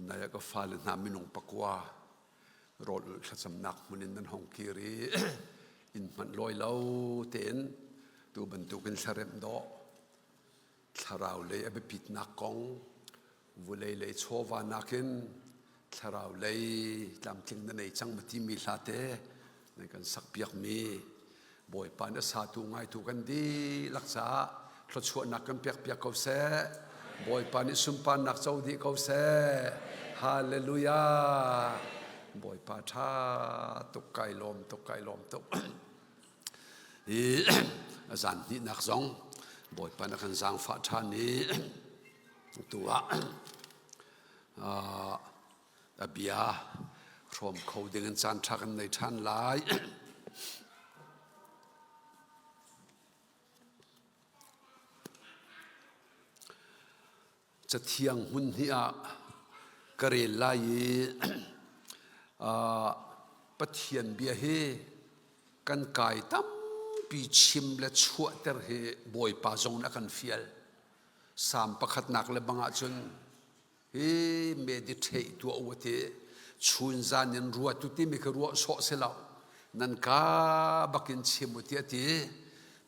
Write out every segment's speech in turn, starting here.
Tunai ah ka fale hna minung pakua rawl ulh thlacamnak hmun in nan hong kir i inn hmanh lawi lo tein tu bantukin thlaremh dawh thlarau lei a biapitnak kong vulei lei chawva nakin thlarau lei tlamtling na nei cang ma timi hla te nan kan sakpiakmi Bawipa nih a satu ngaitu kan dihlak caah thluachuahnak kan pekpiak ko seh. Bawipa nih sunparnak co dih ko seh. Hallelujah. Bawipa ṭha tuk kai lawm tuk kai lawm tuk. Hi a zan hnihnak zong Bawipa na kan zaangfah ṭhan i tu ah a bia hrawm kho ding in caan ṭha kan nei ṭhan lai. Cathiang hmun hnih ah ka rel lai i Pathian bia hi kan kai tampi chim le chuahter hi Bawipa zong nih a kan fial. Salm pakhatnak le bang ahcun hi meditate tuah u ti chun zan in ruat u timi khi ruah sawh si lo nan ka bakin chim u ti a ti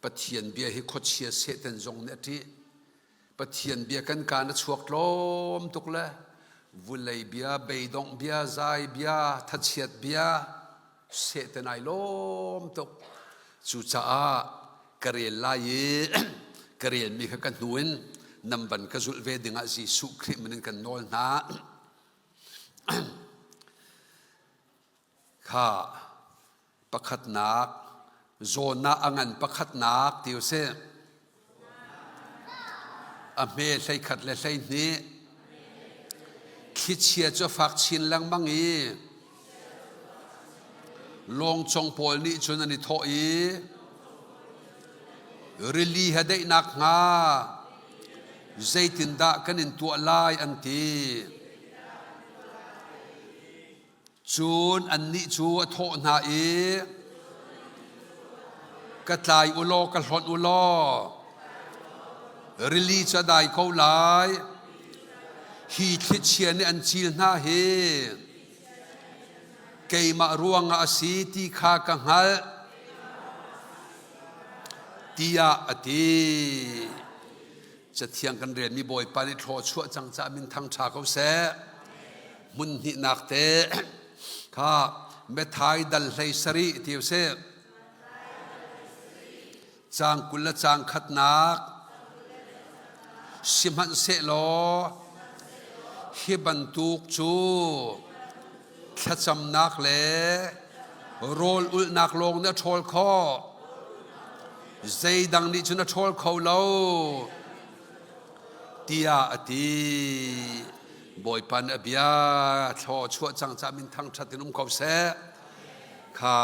Pathian bia hi khuachia Satan zong nih a ṭih Pathian bia kan kaan a chuak tlawm tuk le vulei bia beidongh bia zai bia thachiat bia Satan ai lawm tuk cucaah ka rel lai i ka relmi kha ka hnu in nan van ka zulh ve dingah Jesuh Khrih min in kan nawl hna. Kha pakhatnak zawn ah a ngan pakhatnak ti u sih. A hme 11 le 12 thlichia cu a fak chin lengmang i lawngcong pawl nih cun an i thawh i rili he daihnak hnga zeitindah kan in tuah lai an ti. Cun annih cu a thawh hna i, Ka tlai u law ka hlonh u law rili cu a dai ko lai. Hi thlichia nih an cil hna hi keimah ruangah a si ti kha ka hngalh, tiah a ti. Cathiang kan relmi Bawipa nih thlawchuah cang caah min thangṭha ko seh. Hmun hnihnak te kha Methai dal 17 ti usih. Caang 20 le caang khatnak sihmanhsehlaw hi bantuk cu thlacamnak le rawl ulhnak lawng nih a ṭhawl khawh. Zeidang nih cun a ṭhawl kho lo tiah a ti. Bawipa nih a bia thlaw chuah cang caah min thangṭhat in um ko seh. Kha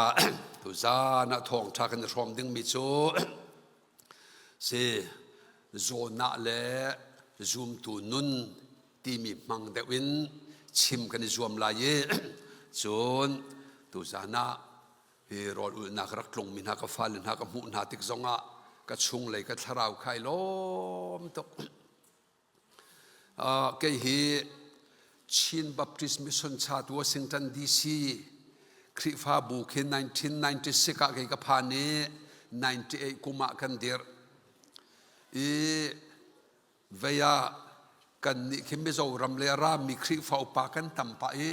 tuzaan ah thawngṭha kan i hrawm dingmi cu si zawnah le zumtu nun timi hmang deuh in chim kan i zuam lai i cun tuzaan ah hi rawl ulhnak rak tlungmi hna ka fale hna ka hmuh hna tik zongah ka chunglei ka thlarau khai lawm tuk. Kei hi Chin Baptist Mission Church Washington DC Khrihfabu khi 1996 ah kei ka phan i 98 kum ah kan dirh. I vei ah kannih khi Mizoram le a rami Khrihfa upa kan tam pah i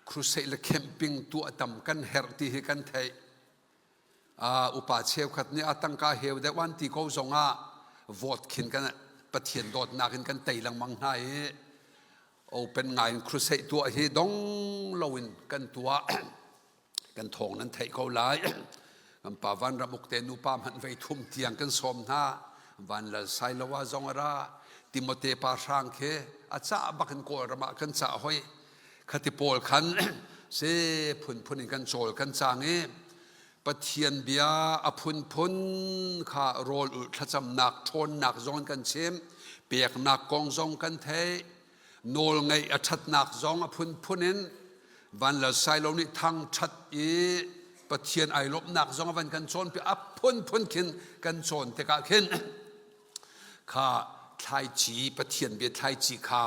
crusade le camping tuah tam kan herh ti hi kan theih. Upa cheukhat nih a tangka heu deuh an ti ko zongah vote khin kan Pathian dawtnak in kan tei lengmang hna i open ngai in crusade tuah hi dong loin kan tuah. Kan thawng nan theih ko lai. Kan pa Van Ram Uk te nupa hmanh vei thum tiang kan sawm hna. Van Lal Sailoa zong a ra. Timote pa hrang khi a cah bak in Kawlram ah kan cah hoi. Khati pawl khan se phunphun in kan cawl kan cang i Pathian bia a phunphun kha rawl ulh thlacamnak ṭhawnnak zong kan chim peknak kong zong kan theih nawlngaih a ṭhatnak zong a phunphun in van lal sailo nih thangṭhat i Pathian ai lawmhnak zong a van kan cawnpiak a phunphun khin kan cawn tikah khin kha thlaici Pathian bia thlaici kha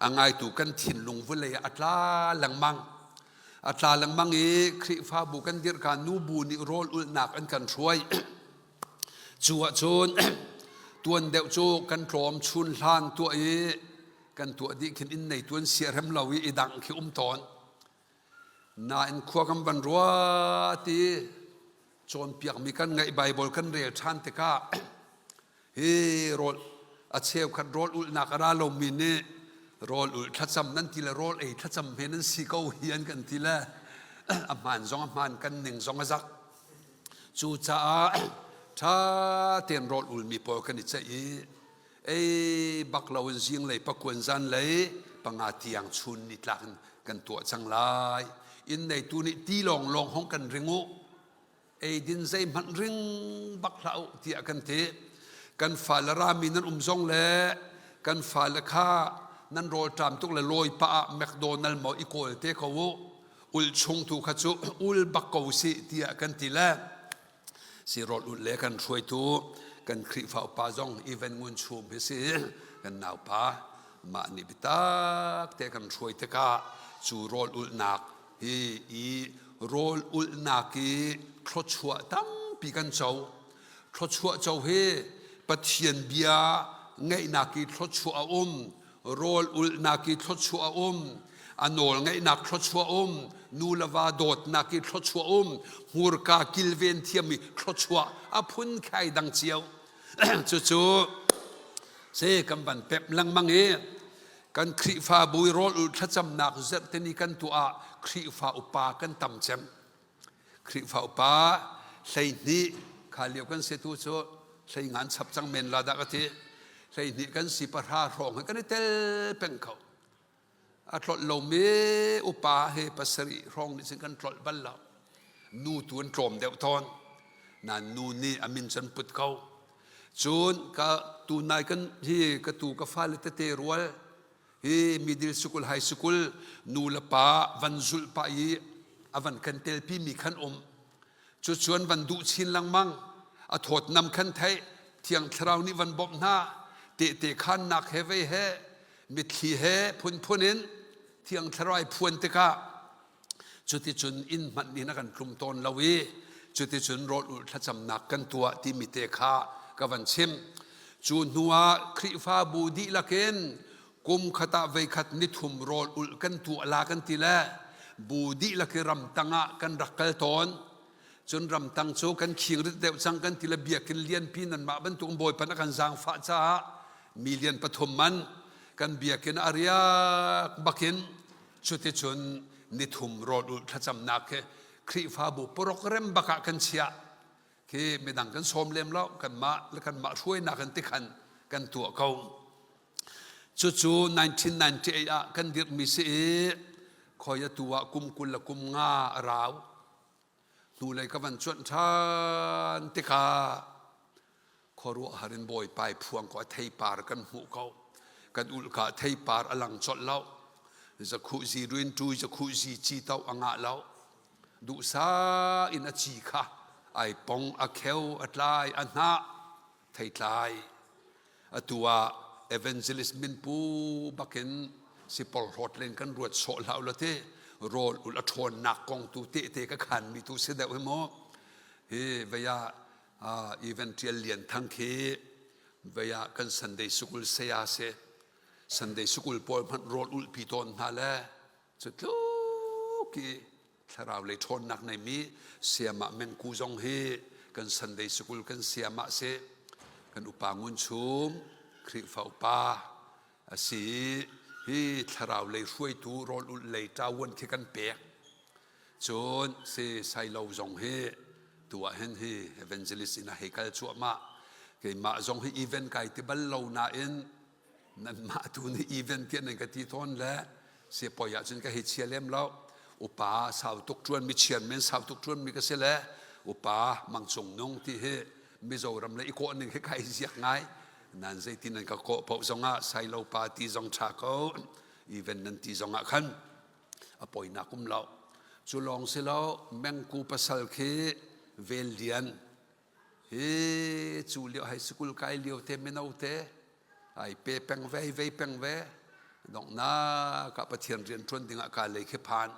A ngaitu kan thinlung vawlei ah a tla lengmang. A tla lengmang i Khrihfabu kan dirhka nubu nih rawl ulhnak an kan hruai. Cu ahcun tuan deuh cu kan tlawm chun hlan tuah i kan tuah dih khin inn nei tuan siarem lo i i dangh khi um tawn. Nain khua kan van ruat i cawnpiakmi kan ngaih Baibal kan rel ṭhan tikah hi rawl a cheukhat rawl ulhnak a ra lomi nih rawl ulh thlacam nan ti le rawl ei thlacam he nan si ko hi an kan ti le a hmaan zong a hmaan kan ning zong a zak. Cucaah ṭha tein rawl ulmi pawl kan i ceih i ei bak loin zinglei pakuan zanlei panga tiang chun nitlak in kan tuah cang lai. Inn neitu nih ti lawnglawng hong kan ring u. Eidin zeihmanh ring bak hlah u tiah kan ti. Kan fale rami nan um zong le kan fale kha nan rawlṭam tuk le lawi pah ah McDonald maw i kawl te ko u. Ul chung tu kha cu ul bak ko sih tiah kan ti le si rawl ulh le kan hruaitu kan Khrihfa upa zong Even Ngun Chum hi si kan naupa mah nih biatak te kan hruai tikah cu rawl ulhnak hi i rawl ulhnak i thluachuah tampi kan co thluachuah co hi Pathian bia ngaihnak i thluachuah a um rawl ulhnak i thluachuah a um a nawl ngaihnak thluachuah um nu le va dawtnak i thluachuah um hmurka kilven thiam i thluachuah a phun khai dang cio cucu se kan van pep lengmang i kan Khrihfabu i rawl ulh thlacamnak zerhteni kan tuah ah Khrihfa upa kan tam cem Khrihfa upa 12 kha lio kan si tu cu hlei ngan chap cang men la dah ka ti 12 kan si pahra hrawng he kan i tel peng kho a tlolh lomi upa he pasarih hrawng nih cun kan tlolh bal lo nu tu an tlawm deuh tawn nan nu nih a min cun put ko cun ka tu nai kan hi ka tu ka fale tete rual hi middle school high school nu le pa van zulh pah i a van kan telpi mi khan um cu cuan van duh chin lengmang a thawtnam khan theih thiang thlarau nih van bawmh hna tehte khannak he vei he mitthli he phunphun in thiang thlarau ai phuan tikah cuticun inn hmanh nih na kan tlum tawn lo i cuticun rawl ulh thlacamnak kan tuah timi te kha ka van chim cu hnu ah Khrihfabu dihlak in kum khat ah veikhat nithum rawl ulh kan tuah la kan ti le bu dihlak i ramtang ah kan rak kal tawn cun ramtang cu kan khing rit deuh cang kan ti le biakinn lianpi nanmah bantuk bawipa na kan zaangfah caah million pathum man kan biakinn a riak bakin Cuticun nithum rawl ulh thlacamnak hi Khrihfabu program bak ah kan chiah. Khi midang kan sawm lem lo, kanmah le kanmah hruainak in tikhan kan tuah ko. Cucu 1998 ah kan dirhmi si i khoi atu ah kum 20 le kum nga a rau. Hnulei ka van cuanh ṭhan tikah khuaruahhar in Bawipa i phuang ko a theipar kan hmuh ko. Kan ulhka theipar a lang colh lo. Zakhuh zi ruin tu zakhuh zi ci to a ngah lo. Duhsah in a ci kha ai pong a kheu a tlai a hnah theitlai. Atu ah evangelist minpu bakin si porhlawt len kan ruat sawh hlah ulaw ti rawl ul a ṭhawnnak kong tu tehte ka khanmi tu si deuh hi mu. Hi vei ah event ṭial lian thang khi vei ah kan Sunday School saya si. Sunday School pawl hmanh rawl ulhpi tawn hna le cu tluk i thlarau lei ṭhawnnak neimi sayamah Mengku zong hi kan Sunday School kan sayamah si. Kan upa Ngun Chum, Khrihfa upa a si hi thlarau lei hruaitu rawl ulh lei ṭavuan khi kan pek. Cun si Sailo zong hi tu ah hin hi evangelist in a hei kal cuahmah. Keimah zong hi event kai ti bal lo nain nanmah tu nih event tiah nan ka ti tawn le siapoi ahcun ka hei chia lem lo upa sau tuk ṭuan mi chairman sau tuk ṭuan mi ka si le upa Mang Cung Nung ti hi Mizoram le i kawh ning hi kai ziak ngai nan zeitin nan ka kawh paoh zongah Sailo pa ti zong ṭha ko event nan ti zongah khan a poinak um lo cu lawng si lo mengku pasal khi vel lian Hi cu lio high school kai lio te mino te ai pe peng ve vei peng ve. Donghnak ah Pathian rian ṭuan dingah ka lei khi phan.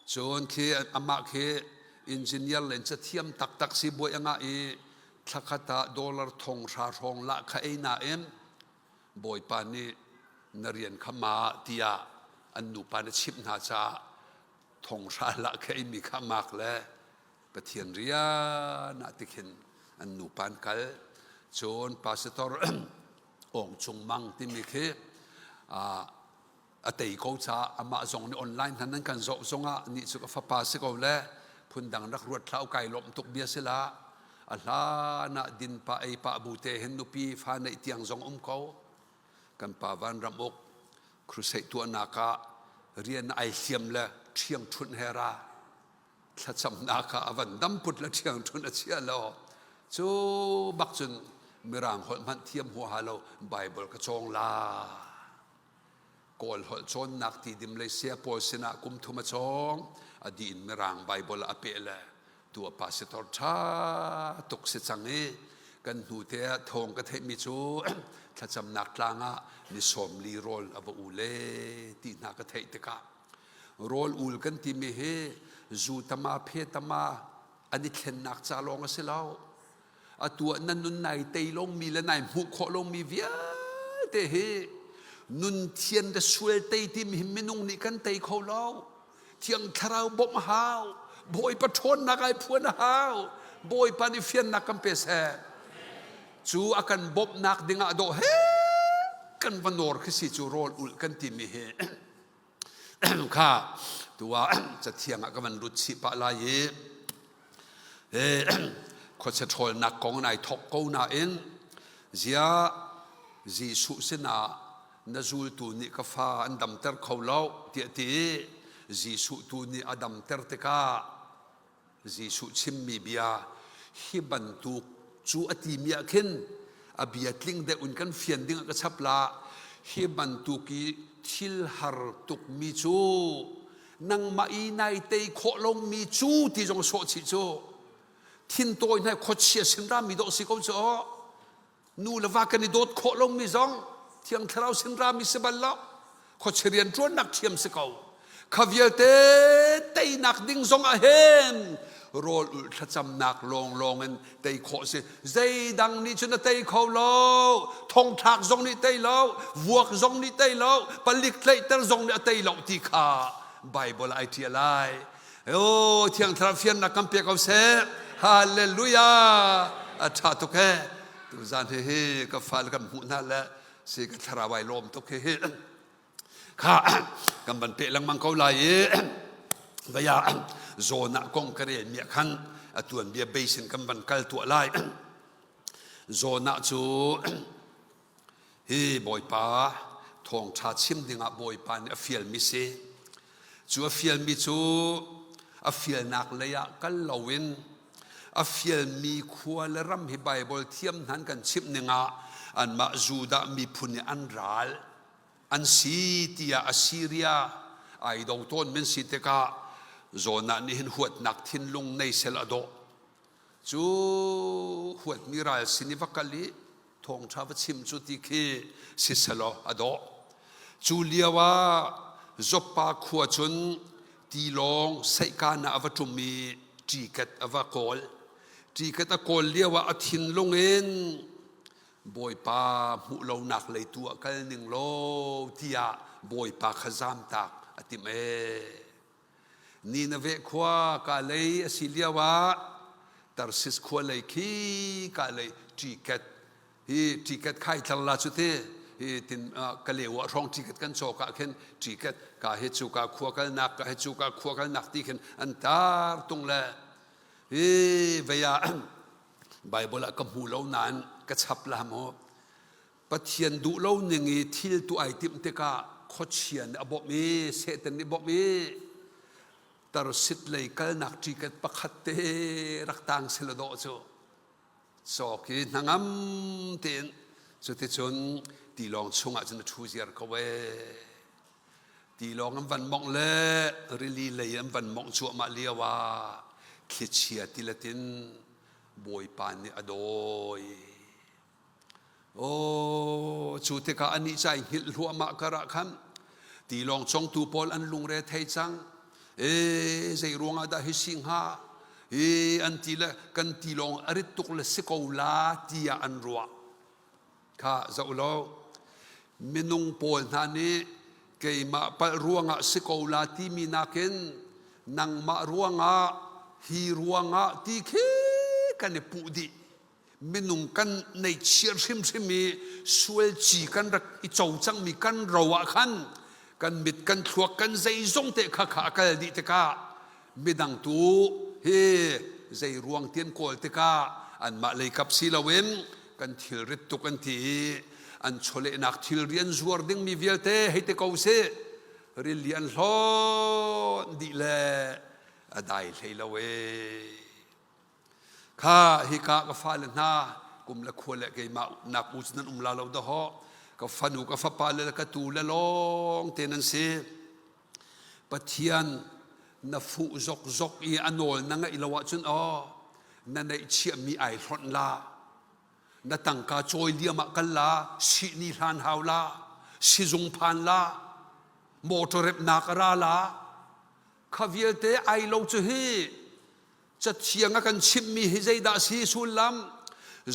Cun khi amah khi engineer len cathiam taktak si buai a ngah i thlakhat ah dollar thong hra hrawng lah kha ei nain Bawipa nih na rian kha ma tiah an nupa na chimh hna caah thong hra lah kha eimi kha mak le Pathian rian ah tikhin an nupa an kal. Cun pastor Awng Cung Mang timi khi a tei ko caah amah zong nih online hna nan kan zoh zongah nih cu ka fapa si ko le phundang rak ruat hlah u kai lawmh tuk bia si la a hlan ah din pa ei pa bu te hin nupi fa neih tiang zong um ko kan pa van ram uk crusade tuahnak ah rian ai hliam le ṭhiang ṭhunh he ra thlacamnak ah a van dam put le ṭhiang ṭhunh a chia lo cu bak cun mirang holh hmanh thiam huaha lo Bible ka cawng la Kawl holh cawnnak tidim lei saya pawl sinah kum thum a cawng a dih in mirang Bible ah a peh le tu a pastor ṭha tuk si cang i kan hnu te ah thawng ka theihmi cu thlacamnak tlang ah ni 40 rawl a va u le ti hna ka theih tikah rawl ul kan timi hi zu tama phe tama an i thlennak ca lawng a si lo atu ah nan nun nai tei lomi le nai hmuh khawh lomi vialte hi nun thian le sual tei timi hi minung nih kan tei kho lo thiang thlarau bawmh a hau bawipa ṭhawnnak ai phuan a hau bawipa nih fiannak kan pe seh cu a kan bawmhnak dingah dawh he kan va nawr khi si cu rawl ulh kan timi hi kha tu ah cathiang ah ka van lut chih pah lai i khuachia ṭhawlnak kong nai thawk ko nain zia Jesuh sinah na zultu nih ka fa an damter kho lo tiah ti Jesuh tu nih a damter tikah Jesuh chimmi bia hi bantuk cu a timi ah khin a bia tling deuh in kan fian ding ah ka chap la hi bantuk i thil har tukmi cu nangmah i nai tei khawh lomi cu ti zong sawh chih cu thintawi hna khuachia sin rami dawh si ko cu nu le va kan i dawt khawh lomi zong thiang thlarau sin rami si bal lo khuachia rian ṭuannak ṭhiam si ko kha vialte teinak ding zong ah hin rawl ulh thlacamnak lawnglawng in tei khawh si zeidang nih cun a tei kho lo thongthlak zong nih tei lo vuak zong nih tei lo palik tlaihter zong nih a tei lo ti kha Bible ai ṭial lai O thiang thlarau fiannak kan pe ko seh hallelujah a ṭha tuk he tuzan hi hi ka fale kan hmuh hna le si ka thlarau ai lawm tuk hi hi kha kan van peh lengmang ko lai i vaya zawn ah kong ka rel mi ah khan a tuanbia basin kan van kal tuah lai zawn ah cu hi bawipa thawngṭha chim dingah bawipa nih a fialmi si cu a fialmi cu a fialnak lei ah kal loin a fialmi khua le ram hi Baibal thiam hna an kan chimh ning ah anmah Judah miphun nih an ral an si tiah Assyria ai do tawn min si tikah Jonah nih hin huatnak thinlung nei sel a dawh cu huatmi ral sin i va kal i thawngṭha va chim cu ti khi siselaw a dawh cu lio ah Joppa khua cun tilawng saihkan ah a va ṭum i ṭiket a va kawl ṭiket a kawl lio ah a thinlung in Bawipa hmuh lonak lei tu ah kal ning law tiah Bawipa kha zamtak a timh ee Nineveh khua ka lei a si lio ah Tarsis khua lei khi ka lei ṭiket hi ṭiket khai tlar la cu ti hi tin Kaleu ah hrawng ṭiket kan cawk ah khin ṭiket ka hi cu ka khua kalnak ka hi cu ka khua kalnak ti khin an tar tung le hi vei ah Bible ah ka hmu lo nain ka chap la mu Pathian duh lo ning i thil tu ai timh tikah khuachia nih a bawmh i Satan nih bawmh i tarsit lei kalnak ṭiket pakhat te rak tang sila dawh cu cawk i hnangam tein cuticun tilawng chungah cun a ṭhu ziar ko ee tilawng an van mongh le rili lei an van mongh cuahmah lio ah thlichia tilet in Bawipa nih a dawi. Aw, cu tikah anih ca i hngilh hluahmah karah khan tilawng congtu pawl an lungre thei cang. E, zei ruangah dah hi si hnga? E, an ti le kan tilawng a rit tuk le si ko la tiah an ruah. Kha zoh lo. Minung pawl hna nih keimah palh ruangah si ko la timi nakin nangmah ruangah hi ruangah ti khi kan i puh dih. Minung kan neihchiah hrimhrim i sual ci kan rak i co cangmi kan ro ah khan kan mit kan thluak kan zeizong te kha kha a kal dih tikah midang tu hi zei ruang tian kawl tikah anmah leikap si loin kan thilrit tuk an ti i an chawlehnak thilri an zuar dingmi vialte hei ti ko sih rili an hlawn dih le a dai hlei lo ee. Kha hika ka fale hna kum le khua le keimah nak u cu nan um la lo dahawh ka fanu ka fapa le ka tu le lawng te nan si. Pathian na fuh zokzok i a nawl na ngaih lo ahcun aw na neihchiahmi ai hlonh la na tangka cawi liam ah kal la sihni hlan hau la sizung phan la motor remnak a ra la kha vialte ai lo cu hi cathiang a kan chimhmi hi zeidah si sullam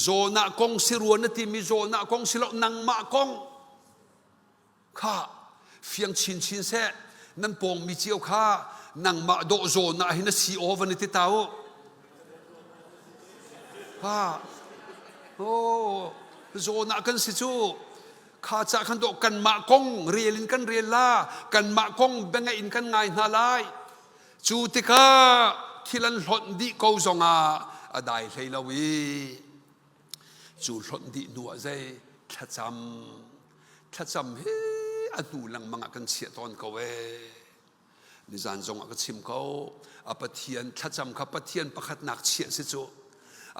zawnah kong si rua na timi zawnah kong si lo nangmah kong Kha fiang chinchin seh nan pawngmi cio kha nangmah dawh zawn ah hin a si aw van i ti ta u. Ha. Oh, zawn ah kan si cu. Kha ca khan dawh kanmah kong rel in kan rel la, kanmah kong biangaih in kan ngai hna lai. Cu tikah thil an hlonh dih ko zongah a dai hlei lo i cu hlonh dih hnu ah zei thlacam thlacam hi a hnu lengmang ah kan chiah tawn ko ee nizan zong ah ka chim ko a pathian thlacam kha pathian pakhatnak chiah si cu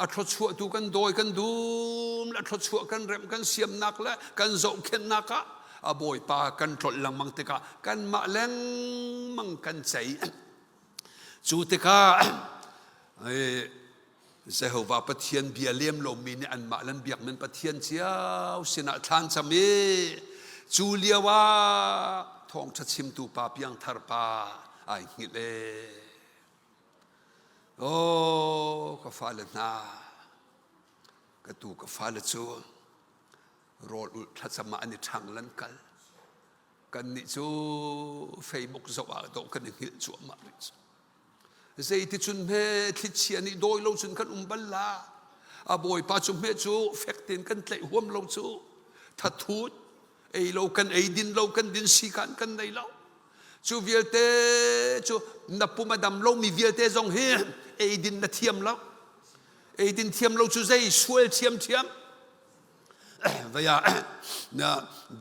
a thluachuah tu kan dawi kan dum le thluachuah kan remh kan siamnak le kan zohkhenhnak ah a bawipa kan tlolh lengmang tikah kanmah lengmang kan cei cu tikah Jehovah Pathian bia lem lomi nih anmah lan biak men Pathian cio sinah thlan cam i cu lio ah thawngṭha chimtu pa piangthar pa ai hngilh e. Oh, ka fale hna, ka tu ka fale cu rawl ulh thlacam ah an i ṭhang lan kal. Kannih cu Facebook zoh ah dawh kan i hngilh cuahmah rih. Zeiticun hme thlichia nih dawi lo cun kan um bal la. A bawipa cu hme cu fek tein kan tlaih huam lo cu. Thathut ei lo kan ei din lo kan din sikan kan nei lo. Cu vialte cu na pum a dam lomi vialte zong hi eidin na thiam lo. Eidin thiam lo cu zei sual thiamthiam. Vaya na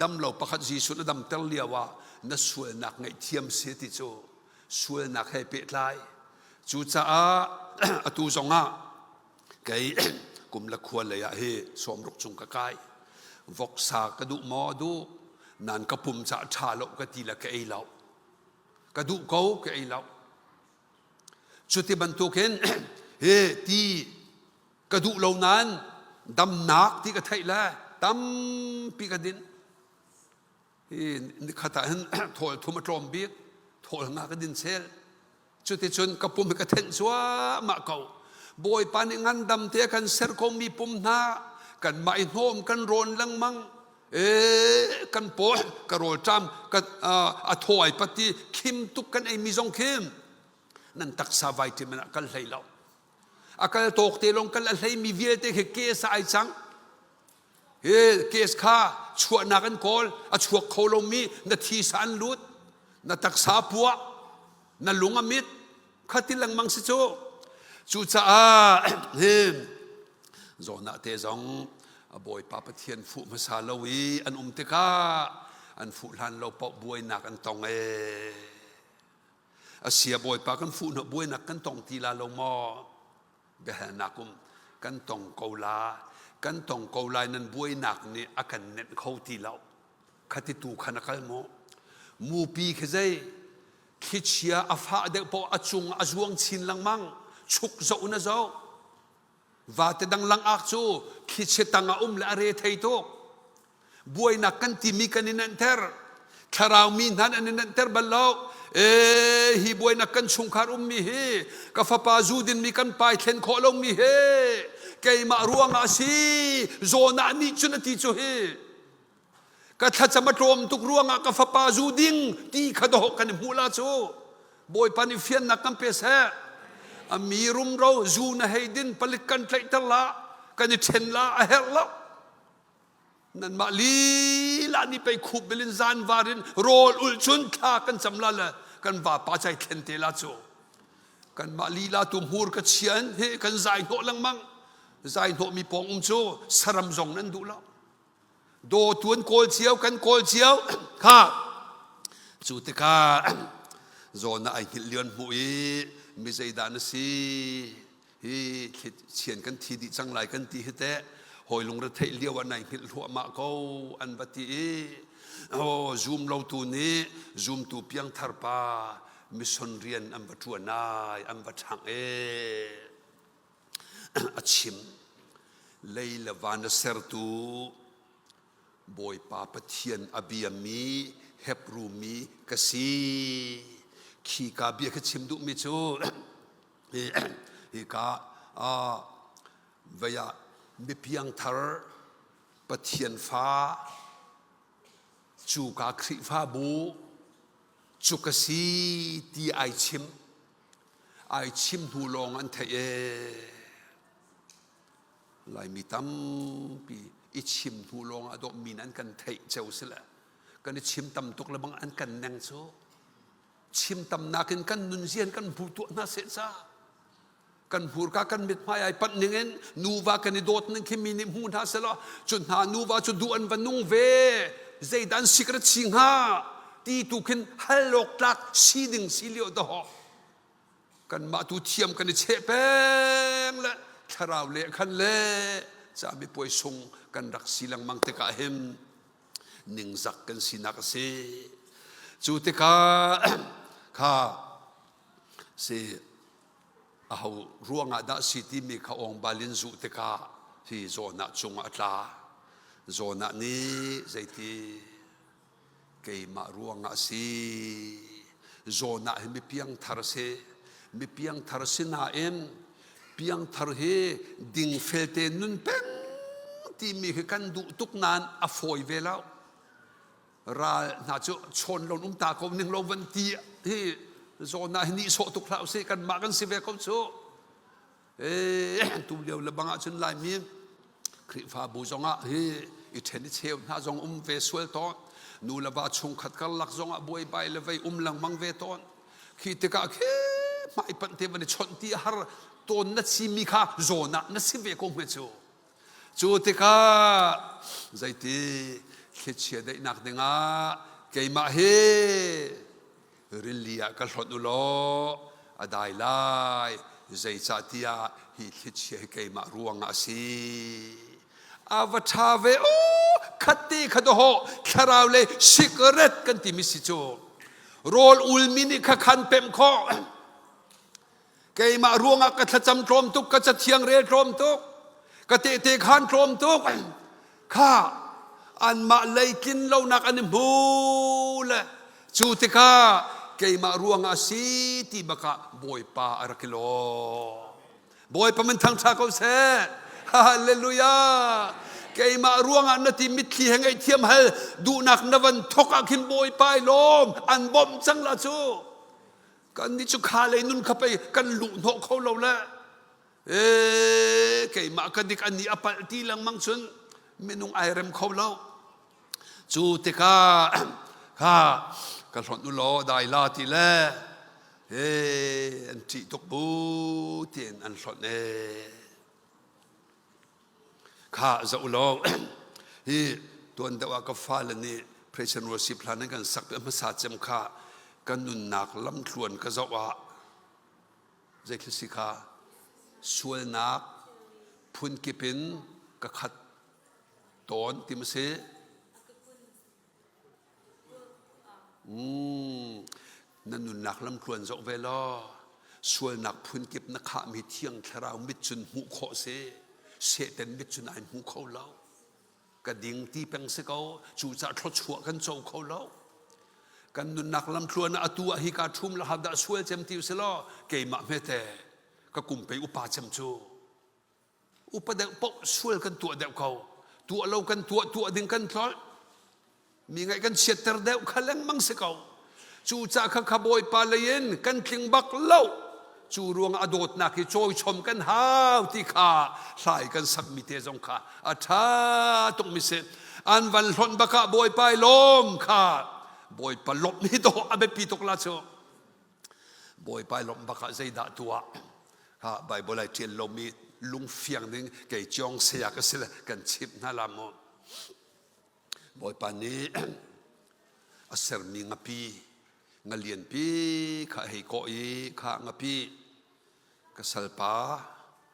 dam lo pakhat Jesuh na damter lio ah na sualnak ngaihthiam si ti cu sualnak he pehtlai. Cucaah atu zongah kei kum le khua lei ah hi sawmruk cung ka kai. Voksa ka duh maw duh nan ka pum ca ṭha lo ka ti le ka ei lo. Ka duh ko ka ei lo. Cuti bantukin hi ti ka duh lo nain damnak ti ka theih le tampi ka din. Hi nikhat ah hin thawl thum a tlawm bik thawl nga ka din chel cuticun ka pum hi ka thenh cuahmah ko bawipa nih ngandam te kan ser komi pum hna kanmah i hnawm kan rawn lengmang e kan paw ka rawlṭam ka a thaw ai pati khim tuk kan ei mi zong khim nan taksa vitamin ah kal hlei lo a kal tawk te lawng kal a hlei mi vialte khi ke sa ai cang Hi case kha chuahnak an kawl, a chuak kho lomi na thisa an lut, na taksa puah, na lung a mit, kha ti lengmang si cu. Cucaah hi zawn ah te zong a Bawipa Pathian fuh hmasa lo i an um tikah an fuh hlan lo paoh buainak an tong ee. Asia Bawipa kan fuh hna buainak kan tong ti la lo maw? Biahalnak um kan tong ko la kan tong ko lai nan buainak nih a kan nenh kho ti lo khati tu khan a kal maw mupi khi zei thlichia a fah deuh poh a cung a zuang chin lengmang chuk zoh na zoh vate dang langak cu thli. Thlichia tang ah um le a re thei tuk. Buainak kan timi kan i nenhter. Thlarau mi hna an i nenhter bal lo. E hi buainak kan chungkhar ummi hi ka fapa zu dinmi kan pai thlen khawh lomi hi keimah ruangah a si zawn ah nih cun a ti cu hi ka thlacam a tlawm tuk ruangah ka fapa zu ding ti kha dawh kan i hmuh la cu Bawipa nih fiannak kan pe seh a mi rumro zu na hei din palik kan tlaihter la kan i ṭhen la a herh lo nanmah lila nih pei khup bilin zan var in rawl ul cun thla kan cam la le kan vapa cai thlen te la cu kanmah lila tu hmur ka chian he kan zai hnawh lengmang zai hnawh mi pawng um cu saram zong nan duh lo dawtu an kawl cio kan kawl cio kha cu tikah zawn ah ai hngilh lio an hmuh i mi zeidah na si hi chian kan thi dih cang lai kan ti hi teh hawi lungretheih lio ah nai hngilh hluahmah ko an va ti i oh zum lo tu nih zumtu piangthar pa mission rian an va ṭuan ai an va ṭhangh e a chim lei le van a sertu Bawipa Pathian a biami Hebru mi ka si khi ka bia ka chim duhmi cu hika vei ah mipiangthar Pathian fa cuka Khrihfabu cu ka si ti ai chim ai chim hnu lawng an theih ee Laimi tampi i chim hnu lawng ah dawh min an kan theih ceu si le kan i chim tam tuk le bang an kan neng cu chim tamnak in kan nunzian kan hmu tuah hna seh ca kan hmurka kan mithmai ai panh ning in nuva kan i dawt ning khi mi nih hmu hna selaw cu hna nuva cu duh an va nung ve zeidan sikret si hnga ti tu khin hal awk tlak si ding si lio dawh kanmah tu thiam kan i cheh peng le thlarau le khan le ca mipuai sung kan rak si lengmang tikah hin ningzak kan sinak a si. Cu tikah kha si aho ruangah dah si timi kha awngbal in zuh tikah hi Jonah cungah a tla. Jonah nih zeiti keimah ruangah a si. Jonah hi mi piangthar a si. Mi piangthar sinain piangthar hi dingfel te nun peng timi hi kan duh tuk nain a fawi ve lo ral hna cu chawn lo um ta ko ning lo van ti hi zawn ah hi nih sawh tuk hlah usih kanmah kan si ve ko cu tu lio le bang ah cun laimi Khrihfabu zongah hi i ṭhen i cheu hna zong um ve sual tawn nu le va chungkhat karlak zongah buaibai le vei um lengmang ve tawn khi tikah khi hmaipanh te van i chawnh ti a har tawn na simi kha zawn ah na si ve ko hme cu cu tikah zeiti thlichia daihnak dingah keimah hi rili ah ka hlonh u law a dai lai zeicahtiah hi thlichia hi keimah ruangah a si a va ṭha ve o khatte kha dawh thlarau le cigarette kan timi si cu rawl ulmi nih kha khan pemh khawh keimah ruangah ka thlacam tlawm tuk ka cathiang rel tlawm tuk ka tehte khan tlawm tuk kha anmah lei tlin lonak an i hmu le cu tikah keimah ruangah a si ti bakah bawipa a rak i lawm bawipa min thangṭha ko seh hallelujah keimah ruangah na ti mitthli he ngaihthiam hal duhnak na van thok ah khin bawipa i lawm an bawmh cang la cu kan nih cu kha lei nun kha pei kan luh hnawh kho lo le ee keimah ka dik an nih a palh ti lengmang cun minung ai rem kho lo cu tikah kha ka hlonh u law dai la ti le ee an ṭih tuk bu tiin an hlonh ee Kha zoh u law hi tuan deuh ah ka fale nih praise and worship hla nan kan sak hmasa cem kha ka nunnak lamthluan ka zoh ah zeithil si kha sualnak phunkip in ka khat tawn ti ma si Na nunnak lamtluan zoh ve law sualnak phunkip na khahmi Thiang Thlarau mit cun hmuh khawh si. Satan mit cun ai hmu kho lo. Ka ding ti peng si ko. Cucaah thluachuah kan co kho lo. Kan nunnak lamthluan ah atu ah hi ka ṭhum la dah sual cem ti usih law keimah hmete ka kum pei upa cem cu upa deuh paoh sual kan tuah deuh ko. Tuah lo kan tuah, tuah ding kan tlolh. Mi ngaih kan chiatter deuh kha lengmang si ko. Cucaah kha kha Bawipa lei in kan tling bak lo. Cu ruangah a dawtnak hi cawichom kan hau ti kha hlai kan sakmi te zong kha a ṭha tukmi si. An van hlonh bak ah Bawipa i lawm kha Bawipa lawmh hi dawh a biapi tuk la cu. Bawipa i lawmh bak ah zeidah tuah? Ha Bible ai ṭial lomi lungfiang ding kei ciong saya ka si le kan chimh hna la mu. Bawipa nih a sermi ngapi ngalianpi kha a hei kawh i kha ngapi ka salpa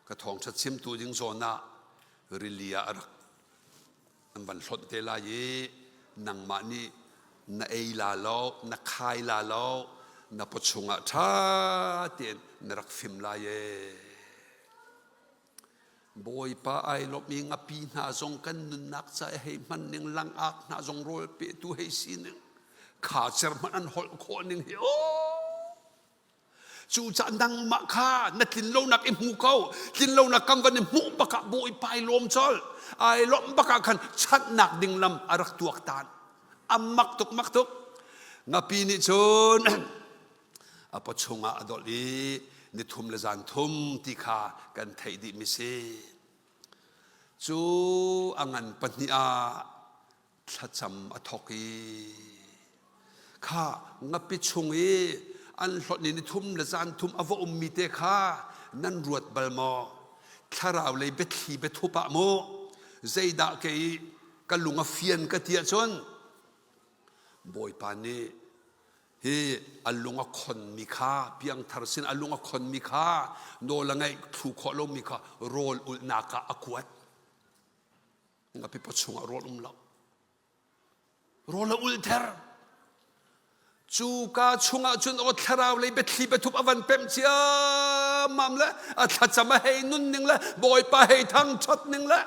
ka thawngṭha chimtu ding zawn ah rili ah a rak an van hlonh te lai i nangmah nih na ei la lo na khai la lo na pawchung ah ṭha tein na rak fim lai ee. Bawipa ai lawmh i ngapi hna zong kan nunnak ca i hei hman ning langak hna zong rawl petu hei si ning khacer hmanh an holh khawh ning hi aw cucaah nangmah kha na tlinlonak i hmu ko tlinlonak kam van i hmuh bak ah Bawipa ai lawm colh ai lawmh bak ah khan chanhnak ding lam a rak tuaktan a mak tuk mak tuk ngapi nih cun a pawchung ah a dolh i nithum le zan thum ti kha kan theih dihmi si. Cu a ngan pahnih ah thlacam a thawk i kha ngapi chung i an hlonh i nithum le zan thum a va ummi te kha nan ruat bal maw? Thlarau lei biathli biathup ah mu zeidah kei ka lung a fian ka ti ahcun Bawipa nih hi a lung a khonmi kha piangthar sin a lung a khonmi kha nawl a ngeih thlu khawh lomi kha rawl ulhnak ah a kuat. Ngapi pawchung ah rawl um lo. Rawl a ulh ther. Cu ka chungah cun aw thlarau lei biathli biathup a van pemh ciammam le a thlacam a hei nun ning le Bawipa hei thangṭhat ning le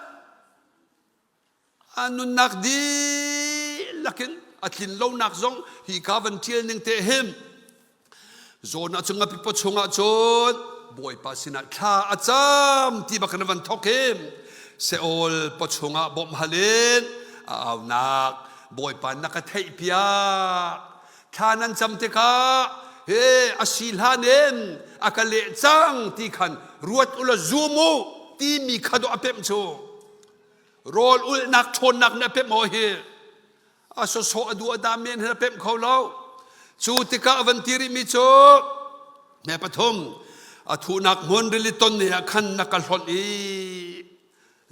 A nunnak dihlak in a tlin lonak zong hi ka van ṭial ning te hin zawn ah cun ngapipaw chungah cun Bawipa sinah thla a cam ti bak in van thawk him Seol paw chungah bawmh hal in a aunak Bawipa na ka theih piak thla nan cam tikah he a si hlan in a ka leh cang ti khan ruat ula zum u timi kha dawh a pemh cu Rawl ulhnak ṭhawnnak nih a pemh aw hi a sawsawh a duh a dam men hin a pemh kho lo. Cu tikah a van ti rihmi cu me pathum a thuhnak hmun rili ton ni ah khan na ka hlonh i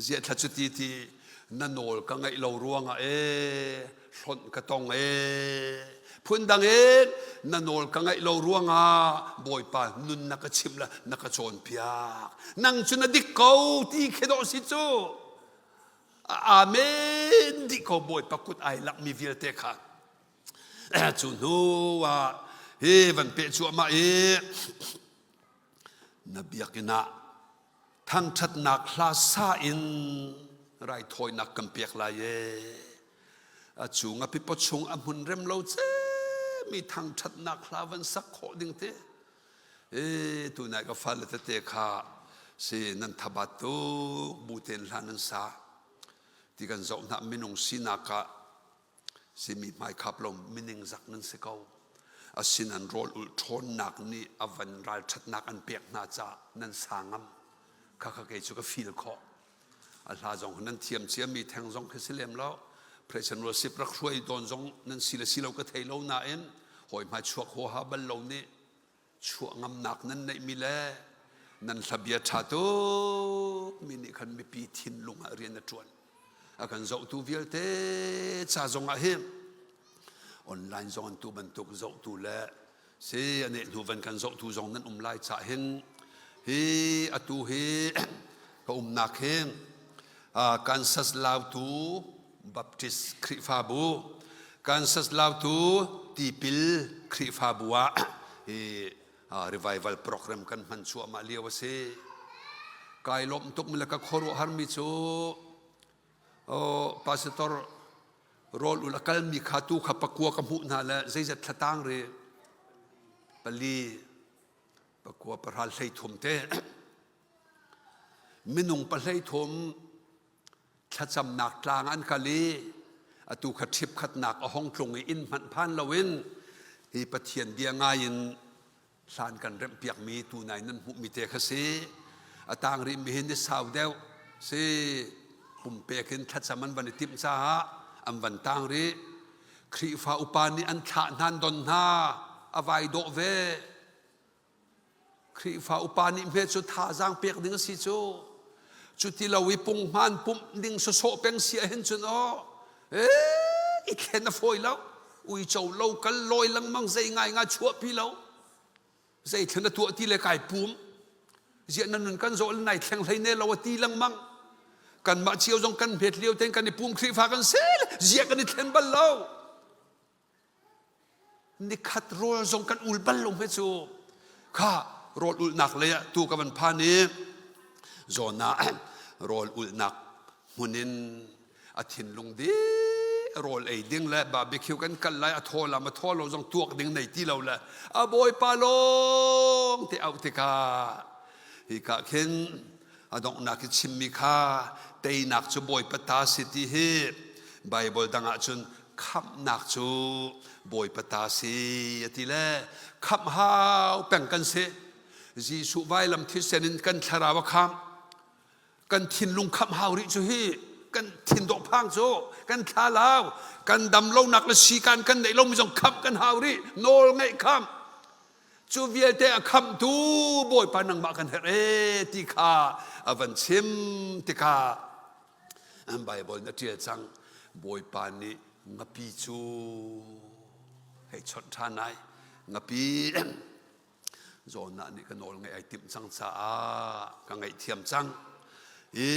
ziah thla cu ti ti na nawl ka ngaih lo ruangah ee hlonh ka tong ee phundang in na nawl ka ngaih lo ruangah Bawipa nun na ka chimh le na ka cawnpiak nang cu na dik ko ti khi dawh si cu amen dih ko Bawipa kut ai lakmi vialte kha cu hnu ah hi van peh cuahmah i na biakinn ah thangṭhatnak hla sa in raithawinak kan pek lai ee. A cu ngapipaw chung a hmun rem lo cemi thangṭhatnak hla van sak khawh ding te. E tunai ka fale tete kha si nan thabat tuk bu ten hla nan sa ti kan zoh hna minung sinak ah simi hmaikhap lo miningzak nan si ko. Asinan rawl ulh ṭhawnnak nih a van ralṭhatnak an pek hna caah nan sa ngam. Khakha kei cu ka feel khawh. A hla zong nan thiam ciami theng zong khi si lem lo. President worship rak hruai dawn zong nan si le si lo ka thei lo nain hawi hmai chuak huaha bal lo nih chuah ngamnak nan neihmi le nan hlabia ṭha tuk mi nih khan mipi thinlung ah rian a ṭuan. A kan zohtu vialte ca zong ah hin online zong an tu bantuk zohtu le si a neh hnu van kan zohtu zong nan um lai cah hin hi atu hi ka umnak hi Kansas Lautu Baptist Khrihfabu Kansas Lautu Tipil Khrihfabu ah hi revival program kan hman cuahmah lio a si. Kai lawmh tuk mi le ka khuaruahharmi cu oh, pastor rawl ul a kalmi kha tu kha pakua ka hmuh hna le zeizat thlatang ri pali pakua pahra 13 te minung pahlei thum thlacamnak tlang an kal i atu kha ṭhip khatnak a hong tlung i inn hmanh phan loin hi Pathian bia ngai in hlan kan remh piakmi tunai nan hmuhmi te kha si. A tang rihmi hi ni sau deuh si. Pumpek in thlacam an van i timh caah an van tang rih. Khrihfa upa nih an thlah hna an don hna a vai dawh ve. Khrihfa upa nih hme cu thazaang pek ding a si cu. Cuti lo i punghman pumh ding sawsawh peng si ahhin cun aw ee i thlen a fawi lo. Uico lo kal lawi lengmang zei ngai ngai chuahpi lo. Zei thlen a tuah ti le kai pum. Ziah na nun kan zawh le nai thleng hlei ne lo a ti lengmang. Kanmah cio zong kan hmet lio tein kan i pum Khrihfa kan si ziah kan i thlen bal lo. Nikhat rawl zong kan ul bal lo hme cu. Kha rawl ulhnak lei ah tu ka van phan i zawn ah rawl ulhnak hmun in a thinlung di rawl ei ding le barbecue kan kal lai a thaw lam a thaw lo zong tuak ding nei ti lo le a bawipa lawng te auh tikah hi ka khin a donghnak i chimmi kha teinak cu Bawipa ta si ti hi Bible dang ah cun khamhnak cu Bawipa ta si a ti le khamh hau peng kan si. Jesuh vailam thisen in kan thlarau a khamh. Kan thinlung khamh hau rih cu hi kan thin dawh phang cu kan thlalau kan dam lonak le sikan kan neih lomi zong khamh kan hau rih nawl ngeih khamh Cu vialte a khamhtu Bawipa nangmah kan herh ee ti kha a van chim tikah Bible na ṭial cang. Bawipa nih ngapi cu hei chawnh ṭhan ai. Ngapi Jonah nih ka nawl ngaih ai timh cang caah ka ngaihthiam cang. I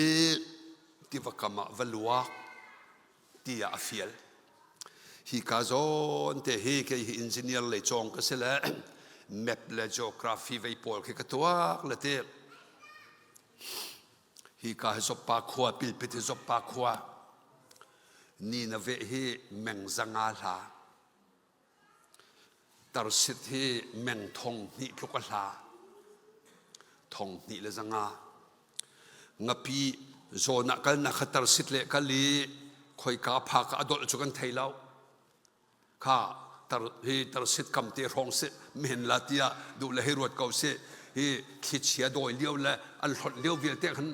tiva kam ah va luak tiah a fial. Hi ka zawn te hi kei hi engineer lei cawng ka si le map le geography vei pawl khi ka tuak le ti. Hi ka hi Zoppa khua pilpit hi Zoppa khua ni na veh hi meng zanga hla Tarsit hi meng thong hnih tluk a hla. Thong hnih le zanga. Ngapi zawn ah kalnak kha tarsit le kal i khoika phak ah a dolh cu kan thei lo. Kha tar hi tarsit kam te hrawng si men la tiah duh le hei ruat ko si. Hi thlichia dawi lio le an hlonh lio vialte khan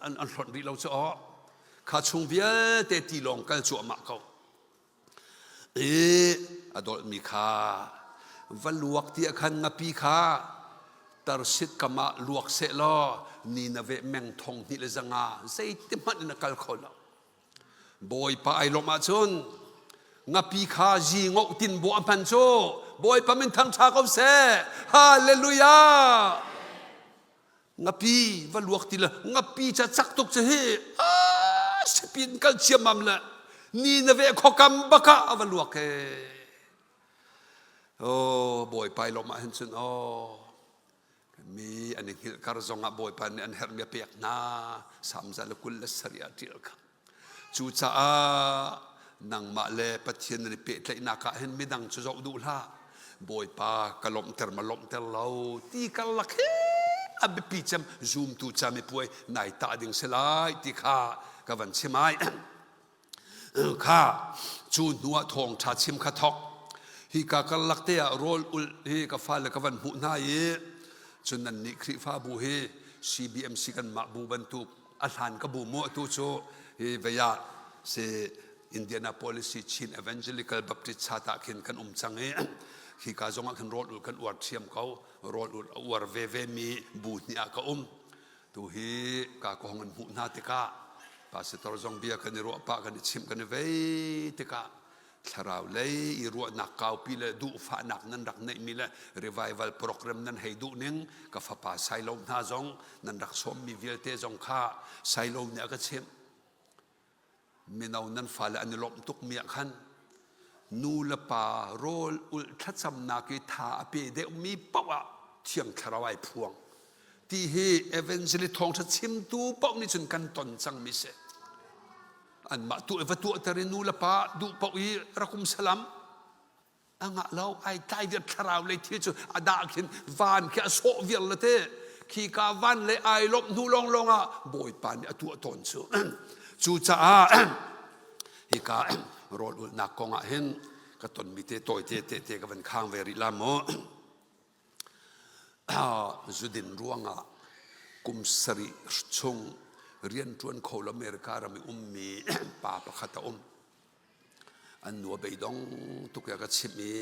an, an hlonh rih lo cu aw. Kha chung vialte ti lawng kal cuahmah ko. I a dolhmi kha va luak ti ah khan ngapi kha tarsit kam ah luak seh law ni na veh meng thong hnih le zanga zeiti hmanh in a kal kho lo. Bawipa ai lawmh ahcun ngapi kha zi ngoh tin bawh a hman cu Bawipa min thangṭha ko seh. Hallelujah! Ngapi va luak ti le ngapi ca cak tuk cu hi sipin kal ciammam le ni na ve khokam baka a va luak he. Oh Bawipa i lawmh ah hin cun oh mi an i hngilh kar zong ah Bawipa nih an herhmi a pek hna Salm 127 ah ṭial kha. Cucaah nangmah le Pathian nan i pehtlaihnak ah hin midang cu zoh duh hlah. Bawipa ka lawmhter ma lawmhter lo ti karlak hi a biapi cem zumtu camipuai nai tah ding si lai ti kha ka van chim ai. Kha cu hnu ah thawngṭha chim kha thok. Hi ka karlak te ah rawl ulh hi ka fale ka van hmuh hna i cun nannih Khrihfabu hi CBMC kanmah bu bantuk a hlan ka bu mu atu cu hi vei ah si Indianapolis Chin Evangelical Baptist Church ah khin kan um cang i khi ka zong ah khin rawl ul kan uar thiam ko rawl ul a uar ve ve mi bu hnih ah ka um tu hi ka ko hong an hmuh hna tikah pastor zong bia kan i ruah pah kan i chimh kan i vei tikah thlarau lei i ruahnak kaupi le duhfahnak nan rak neihmi le revival program nan hei duh ning ka fapa Sailo hna zong nan rak sawmmi vialte zong kha Sailo nih a ka chimh mino nan fale an i lawmh tukmi ah khan nu le pa rawl ulh thlacamnak i tha a pe deuhmi paoh ah thiang thlarau ai phuang. Ti hi evangelist thawngṭha chimtu paoh nih cun kan ton cangmi si. Anmah tu va tuahter i nu le pa duh paoh i rak um salam. A ngah lo ai tlai viar thlarau lei thil cu a dah khin van khi a sawh viar le te khi ka van le ai lawmh hnu lawng lawng ah Bawipa nih a tuah tawn cu. Cucaah hika rawl ulhnak kong ah hin ka tonmi te tawi te te te ka van khang ve rih la mu. Zudin ruangah kum sarih chung rianṭuan kho lo America ram i ummi pa pakhat a um. An nu a beidong tuk i a ka chimh i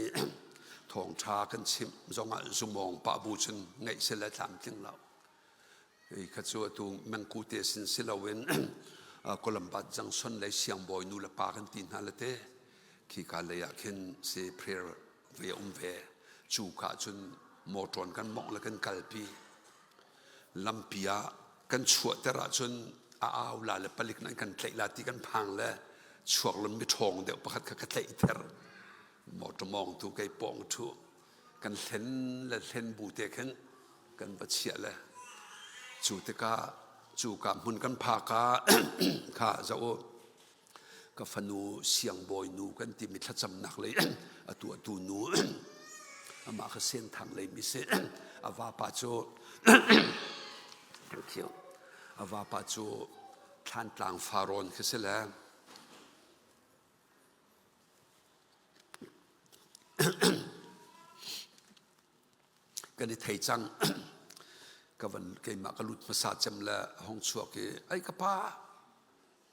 thawngṭha kan chimh zongah zumawng pah bu cun ngaih seh le tlamtling lo. Hei kha cu atu mengku te sin si loin Columbus Junction lei siangbawi nu le pa kan ti hna le te khika lei ah khin si prayer ve a um ve. Cu ka cun mawṭawn kan mawngh le kan kalpi. Lampi ah kan chuahter ahcun a au la le palik nan kan tlaih la ti kan phang le chuak lon miṭhawng deuh pakhat kha ka tlaihter. Mawṭaw mawngtu kei pawng ṭhu kan hlen le hlen bu te khin kan va chiah le cu tikah cu ka hmun kan phak ah kha zoh u ka fanu siangbawi nu kan timi thlacamnak lei a tuahtu nu amah kha senthang lei mi si a vapa cu a vapa cu thlantlang farawn khi si le Kan i thei cang. Ka van keimah ka lut hmasa cem le a hong chuak i ai ka pa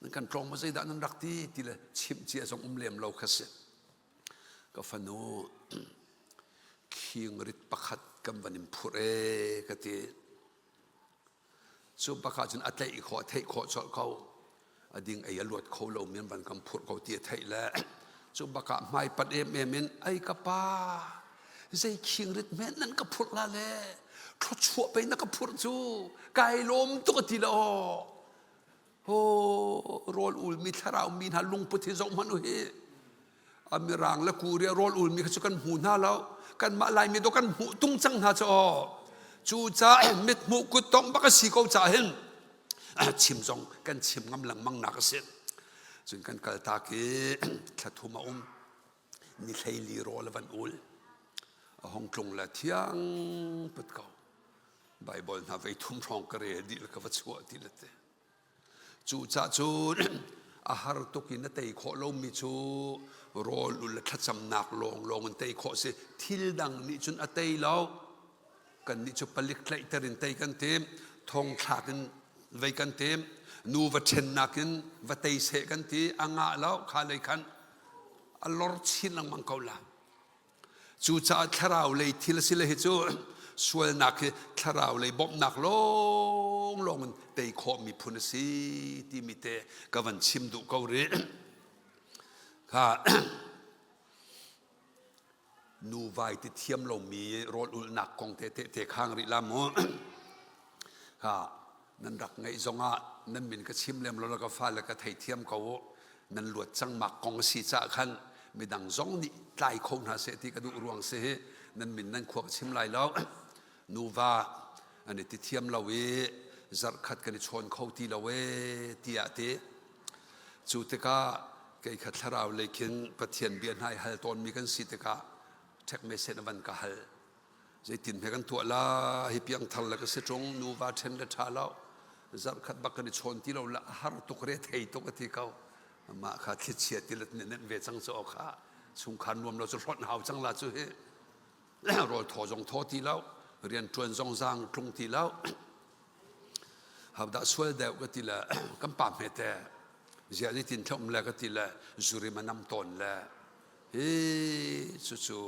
nan kan tlawng maw zeidah nan rak ti ti le chimh cia zong um lem lo kha si. Ka fanu khingrit pakhat kan van in phurh ee ka ti. Cu bak ahcun a tlaih khawh, a theih khawh colh ko. A ding ei a luat kho lo mi an van kan phurh ko ti a theih le cu bak ah hmaipanh emem in ai ka pa zei khingrit men nan ka phurh la le thluachuah pei na ka phurh cu kai lawm tuk a ti le aw ho rawl ulmi thlarau mi hna lungput hi zoh hmanh u hi a mirang le Korea rawl ulmi kha cu kan hmu hna lo kanmah Laimi do kan hmuh tung cang hna cu aw cu caah mit hmuh kut tong bak a si ko ca hin chim zong kan chim ngam lengmang nak a si cun kan kal tak i thla thum a um ni hleili rawl a van ul a hong tlung le thiang put ko Bible hna vei thum hrawng ka rel dih le ka va chuah ti le te Cucaah cun a har tuk in na tei khawh lomi cu rawl ul le thlacamnak lawnglawng in tei khawh si. Thil dang nih cun a tei lo. Kannih cu palik tlaihter in tei kan tim, thongthlak in vei kan tim, nu va ṭhennak in va tei seh kan ti, a ngah lo kha lei khan a lor chin lengmang ko la. Cucaah thlarau lei thil a si le hi cu sualnak hi thlarau lei bawmhnak lawnglawng in tei khawh miphun a si timi te ka van chim duh ko rih. Kha nuvai ti thiam lomi rawl ulhnak kong te te khang rih la mu. Kha nan rak ngeih zongah nan min ka chim lem lo la ka fale ka theithiam ko u nan luat cang mak kong a si caah khan midang zong nih tlai kho hna seh ti ka duh ruang si hi nan min nan khua ka chim lai lo nuva an i ti thiam lo i zarhkhat kan i chawn kho ti lo e tiah ti cu tikah kei kha thlarau lei khin Pathian bia hna i hal tawnmi kan si tikah ṭhek me sen a van ka hal Zeitin hme kan tuah la hi piangthar le ka si ṭung nuva ṭhen le ṭha lo zarhkhat bak kan i chawn ti lo la a har tuk re thei tuk a ti ko mah kha thlichia tilet nih nenh ve cang cu kha chungkhar nuam lo cu hlonh hau cang la cu hi rawl thaw zong thaw ti lo rian ṭuan zong zaang tlung ti lo hodah sual deuh ka ti le kan pa hme te ziah zeitin thlom le ka ti le zurim a nam tawn le Hi cucu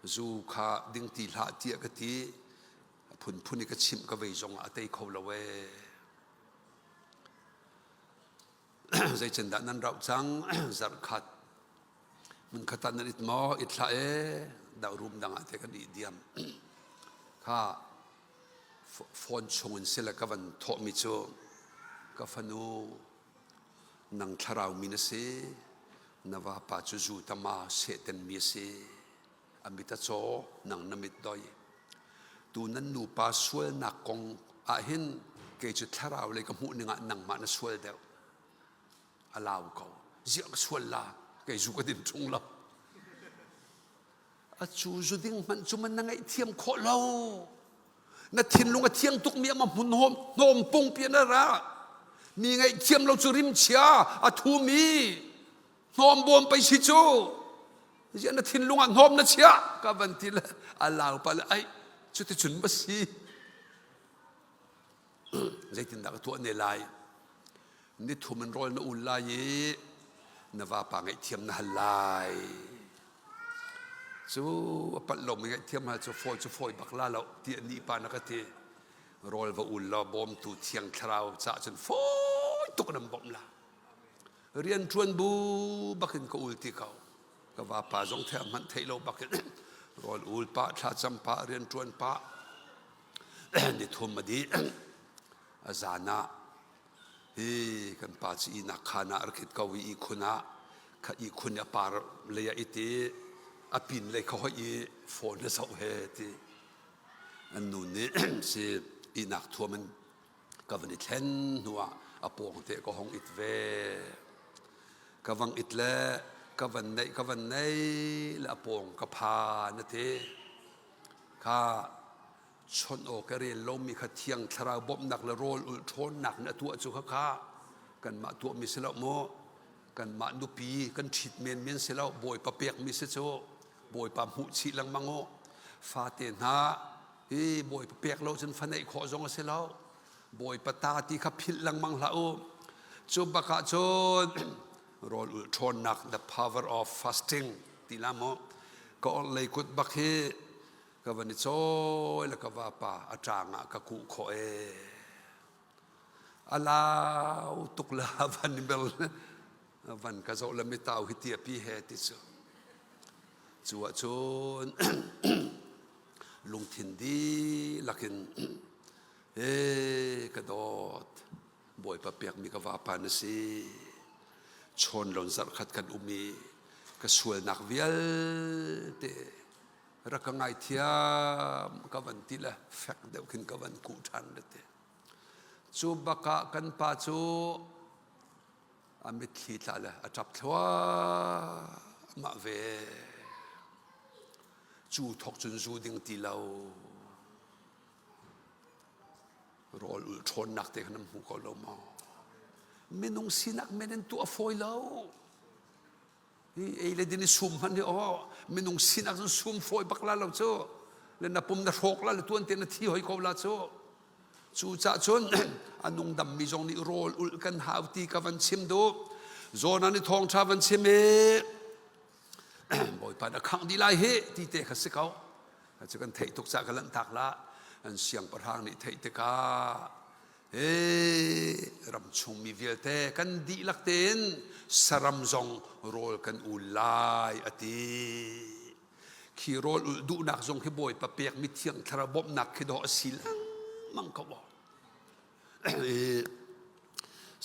zu kha ding ti hlah tiah ka ti. A phunphun i ka chimh ka vei zongah a tei kho lo ee. Zeicandah nan rauh cang? Zarh khat. Hmunkhat ah nan it maw? It hlah ee. Dah room dang ah te kan ih diam. Kha phone chung in sile ka van thawhmi cu ka fanu Nang thlarau mi na si, na vapa cu zu tama sehten mi a si. A mit a caw, nang na mit doi. Tu nan nupa sualnak kong Ah hin kei cu thlarau lei ka hmuh ning ah nangmah na sual deuh. A lau ko. Ziah ka sual la, kei zu ka din ṭung lo. A cu zu ding hmanh cu man na ngaihthiam khawh lo. Na thinlung a thiang tukmi ama hmun hnawm pungpi na ra. Mi ngaihthiam lo cu rimchia a thumi hnawm bawm pei si cu. Ziah na thinlung ah hnawm na chiah ka van ti le a lau pa le ai cuticun ma si. Zeitindah ka tuah ne lai? Ni thum in rawl na ul lai i na vapa ngaihthiam na hal lai. Cu a palh lomi ngaihthiam hal cu fawi cu fawi bak la lo ti a nih pa na ka ti. Rawl va ul law bawmtu thiang thlarau cah cun fawi tuk nan bawmh la. Rian ṭuan bu bakin ka ul ti ko. Ka vapa zong thei hmanh theih lo bakin rawl ul pah, thlacam pah, rian ṭuan pah, nithum a dih a zan ah hi kan pa cu ihnak khaan ah a rak it ko i ihkhun ah kha ihkhun i a par lei ah it i a pin lei kha hoih i phone a zoh he ti an nu nih si ihnak thuam in ka van i thlen hnu ah a pawng te ka hong it ve ka vang it le ka van neih ka van nei le a pawng ka phan a ti Kha chawnh awk a rel lomi kha Thiang Thlarau bawmhnak le rawl ulh ṭhawnnak in a tuah cu khakha kanmah tuahmi si lo maw? Kanmah nupi kan ṭhit menmen si lo, Bawipa pekmi si cu Bawipa hmuh chih lengmang u. Fate hna hi Bawipa pek lo cun fa neih khawh zong a si lo. Bawipa ta ti kha philh lengmang hlah u. Cu bak ah cun rawl ulh ṭhawnnak the power of fasting ti la maw ka orhlei kut bak hi ka van i cawi le ka vapa a ṭang ah ka kuh khawh ee a lau tuk la van i bel van ka zoh le mitau hi tia pi he ti cu cu ah cun lungthin dihlak in ee ka dawt Bawipa pekmi ka vapa na si. Chawnlon zarhkhat kan um i ka sualnak vialte rak ka ngaithiam ka van ti le fek deuh khin ka van kuh ṭhan le ti. Cu bakah kan pa cu a mitthli tla le a ṭap thluahmah ve. Cu thawk cun zu ding ti lo. Rawl ulh ṭhawnnak te kha nan hmu ko lo maw? Minung sinak men in tuah fawi lo. Hi ei le din i sum hmanh hi aw minung sinak cun sum fawi bak la lo cu. Le na pum na hrawk la le tuan te na thi hoi ko la cu. Cu cah cun a nung dammi zong nih rawl ulh kan hau ti ka van chim duh. Jonah nih thawngṭha van chim i Bawipa na khangh dih lai hi ti te kha si ko. Cu kan theih tuk cah ka lanhtak la. An siangpahrang nih theih tikah hey, ram chungmi vialte kan dihlak tein saram zong rawl kan ul lai a ti. Khi rawl ulh duhnak zong khi Bawipa pekmi thiang thlarau bawmhnak khi dawh a si lengmang ko.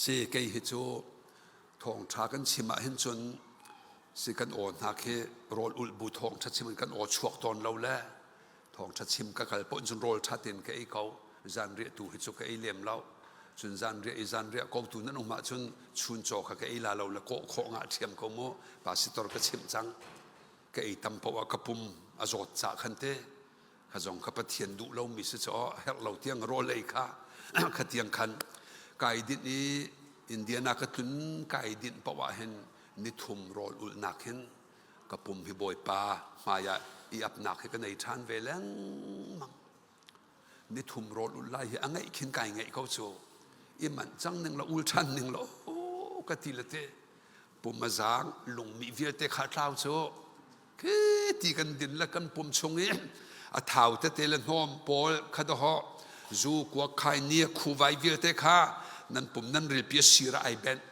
Si kei hi cu thawngṭha kan chim ah hin cun si kan aw hna khi rawl ulh bu thawngṭha chim in kan aw chuak tawn lo le thawngṭha chim ka kal poh cun rawl ṭha tein ka ei ko zanriah tu hi cu ka ei lem lo cun zanriah i zanriah ko tu nan um ahcun chuncaw kha ka ei la lo le kawh khawh ngah ṭhiam ko mu pastor ka chimh cang ka ei tam poh ah ka pum a zawt cah khan te kha zong kha Pathian duh lomi si cu herh lo tiang rawl ei kha kha tiang khan kai dinh i Indiana ka tlun kai dinh paoh ah hin nithum rawl ulhnak hin ka pum hi Bawipa hmai ah i apnak hi ka nei ṭhan ve lengmang nithum rawl ulh lai hi a ngeih khin kai ngeih ko cu i manh cang ning la ul ṭhan ning la ka ti le te pum a zaang lungmih vialte kha tlau cu khi ti kan din le kan pum chung i a thau tete le hnawm pawl kha dawh zu kuak khai ni khuvai vialte kha nan pum nan rilpi a sir ah ai benh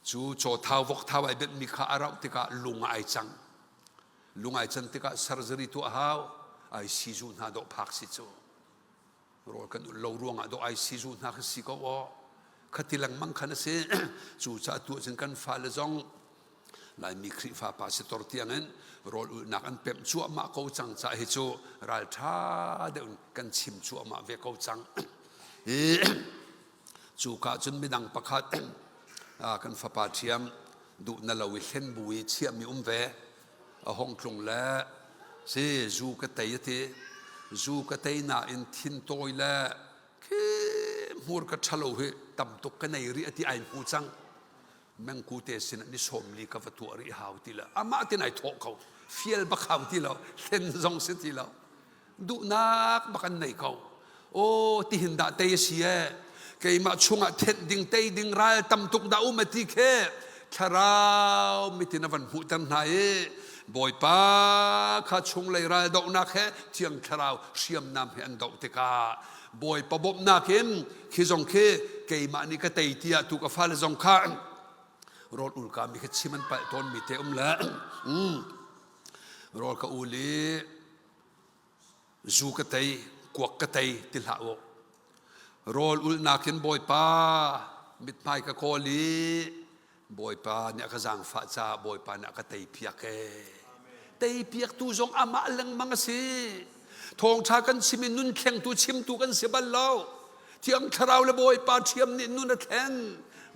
cu chaw thau vok thau ai benh mi kha a rauh tikah lung ah ai cang lung ai can tikah surgery tuah hau ai sizu hna dawh phak si cu rawl kan ulh lo ruangah dawh ai sizu hna kha si ko aw khati lengmang khan a si cu caah tu cun kan fale zong Laimi Khrihfa pastor tiangin rawl ulhnak an pemh cuahmah ko cang caah hi cu ralṭha deuh in kan chim cuahmah ve ko cang. Hi cu ka cun midang pakhat kan fapa ṭhiam duh na lo i hlen bu i chiahmi um ve a hong tlung le si zu ka tei a ti zu ka tei nain thin tawi le khi hmur ka ṭhalo hi tam tuk ka nei rih a ti ai hmu cang mengku te sin ni 40 ka va tuah rih hau ti lo amah tin ai thawh ko fial bak hau ti lo hlen zong si ti lo duhnak bak an nei ko aw tihin dah tei a si e keimah chungah thenh ding tei ding ral tam tuk dah um a ti khe thlarau mitin a van hmuhter hna i bawipa kha chunglei ral dohnak he thiang thlarau hriamnam he an doh tikah bawipa bawmhnak in khi zong khi keimah nih ka tei tiah tu ka fale zong kha rawl ul ka mi kha chim an palh tawn mi te um le rawl ka ul i zu ka tei kuak ka tei ti hlah u rawl ulnak in bawipa mithmai ka kawl i Bawipa nih a ka zaangfah caah Bawipa nih a ka teipiak ee. Teipiaktu zong amah lengmang a si. Thawngṭha kan chim i nun thlengtu chimtu kan si bal lo. Thiang Thlarau le Bawipa ṭhiam nih nun a thlen.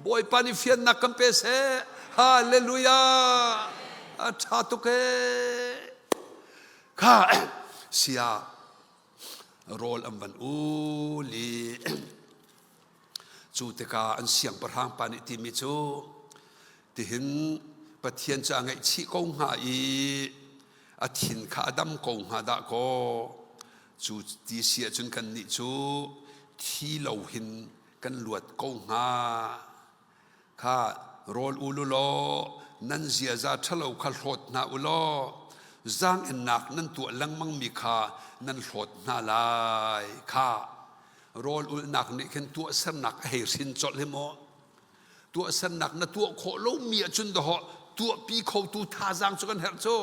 Bawipa nih fiannak kan pe seh. Hallelujah. A ṭha tuk ee. Kha sia rawl an van ul i Cu tikah an siangpahrang pa nih timi cu tihin Pathian cu a ngaihchih ko hnga i a thin kha a dam ko hnga dah kaw cu ti si ahcun kannih cu thi lo hin kan luat ko hnga. Kha rawl ul u law nan ziaza ṭhalo kha hlawt hna u law zaang-ennak nan tuah lengmangmi kha nan hlawt hna lai. Kha rawl ulhnak nih khin tuahsernak a hei hrin colh hi maw tuahsernak na tuah khawh lomi ahcun dahawh tuahpi khotu thazaang cu kan herh cu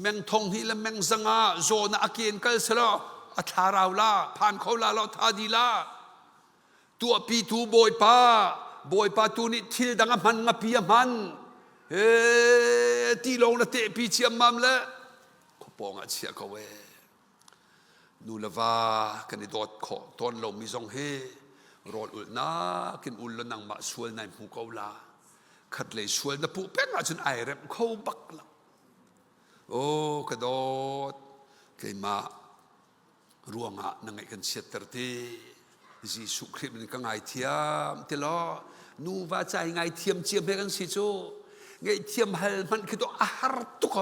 meng thong hnih le meng zanga zawn ah a ken kal selaw a thlarau la phan kho la lo tha di la tuahpitu bawipa bawipa tu nih thil dang a hman ngapi a hman he ti lawng na tehpi ciammam le khuapawng ah chia ko ee Nu le va kan i dawt khawh tawn lomi zong hi rawl ulhnak in ul law nangmah sual nai hmu ko la. Khatlei sual na puh peng ahcun ai remh kho bak lo. Aw ka dawt, keimah ruangah na ngaih kan chiatter ti. Jesuh Khrih min ka ngaithiam ti law nuva cai ngaithiam ciam he kan si cu ngaihthiam hal hmanh khi to a har tuk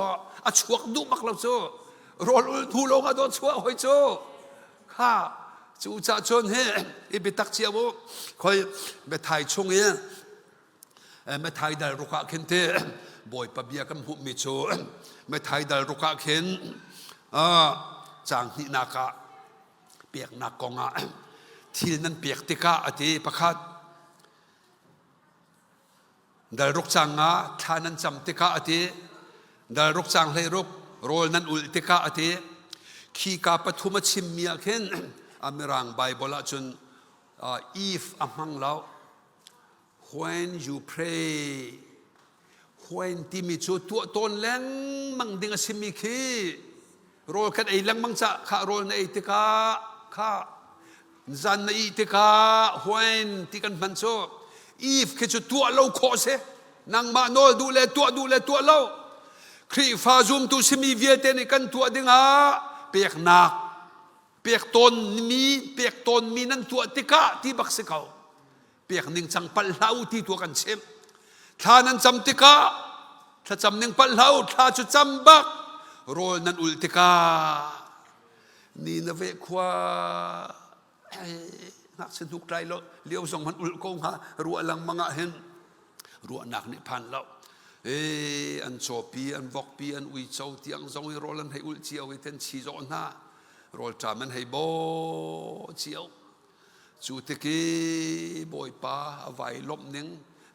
a chuak duh bak lo cu rawl ul hnu lawng ah dawh chuah hoi cu kha cu ca cun hi i biatak cia u khoi biathai chung i Mathai dal ruk ah khin te Bawipa bia kan hmuhmi cu Mathai dal ruk ah khin caang hnihnak ah peknak kongah thil nan pek tikah a ti pakhat dalruk cang nga thla nan cam tikah a ti dalruk cang hleiruk rawl nan ulh tikah a ti khi ka pathum a chimmi ah khin a mirang Bible ah cun if a hmang lo When you pray, when timi cu tuah tawn lengmang ding a simi khi rawl kan ei lengmang ca kha rawl na ei tikah kha zan na ih tikah when ti kan hman cu if khi cu tuah lo khawh si nangmah nawl duh le tuah duh le tuah lo Khrihfa zumtu simi vialte nih kan tuah dingah peknak pek tawnmi pek tawnmi nan tuah tikah ti bak si ko pek ning cang palh hlah u ti tu kan chimh thla nan cam tikah thlacam ning palh hlah u thla cu cam bak rawl nan ul tikah ni na ve khua ngakchia hnuk tlai lo lio zong han ul ko hnga ruah lengmang ah hin ruahnak nih phan lo e an cawpi an vokpi an uico tiang zong i rawl an hei ulh cio i ten chi zawh hna rawlṭam an hei baw cio cu tik i bawipa a vai lawmh ning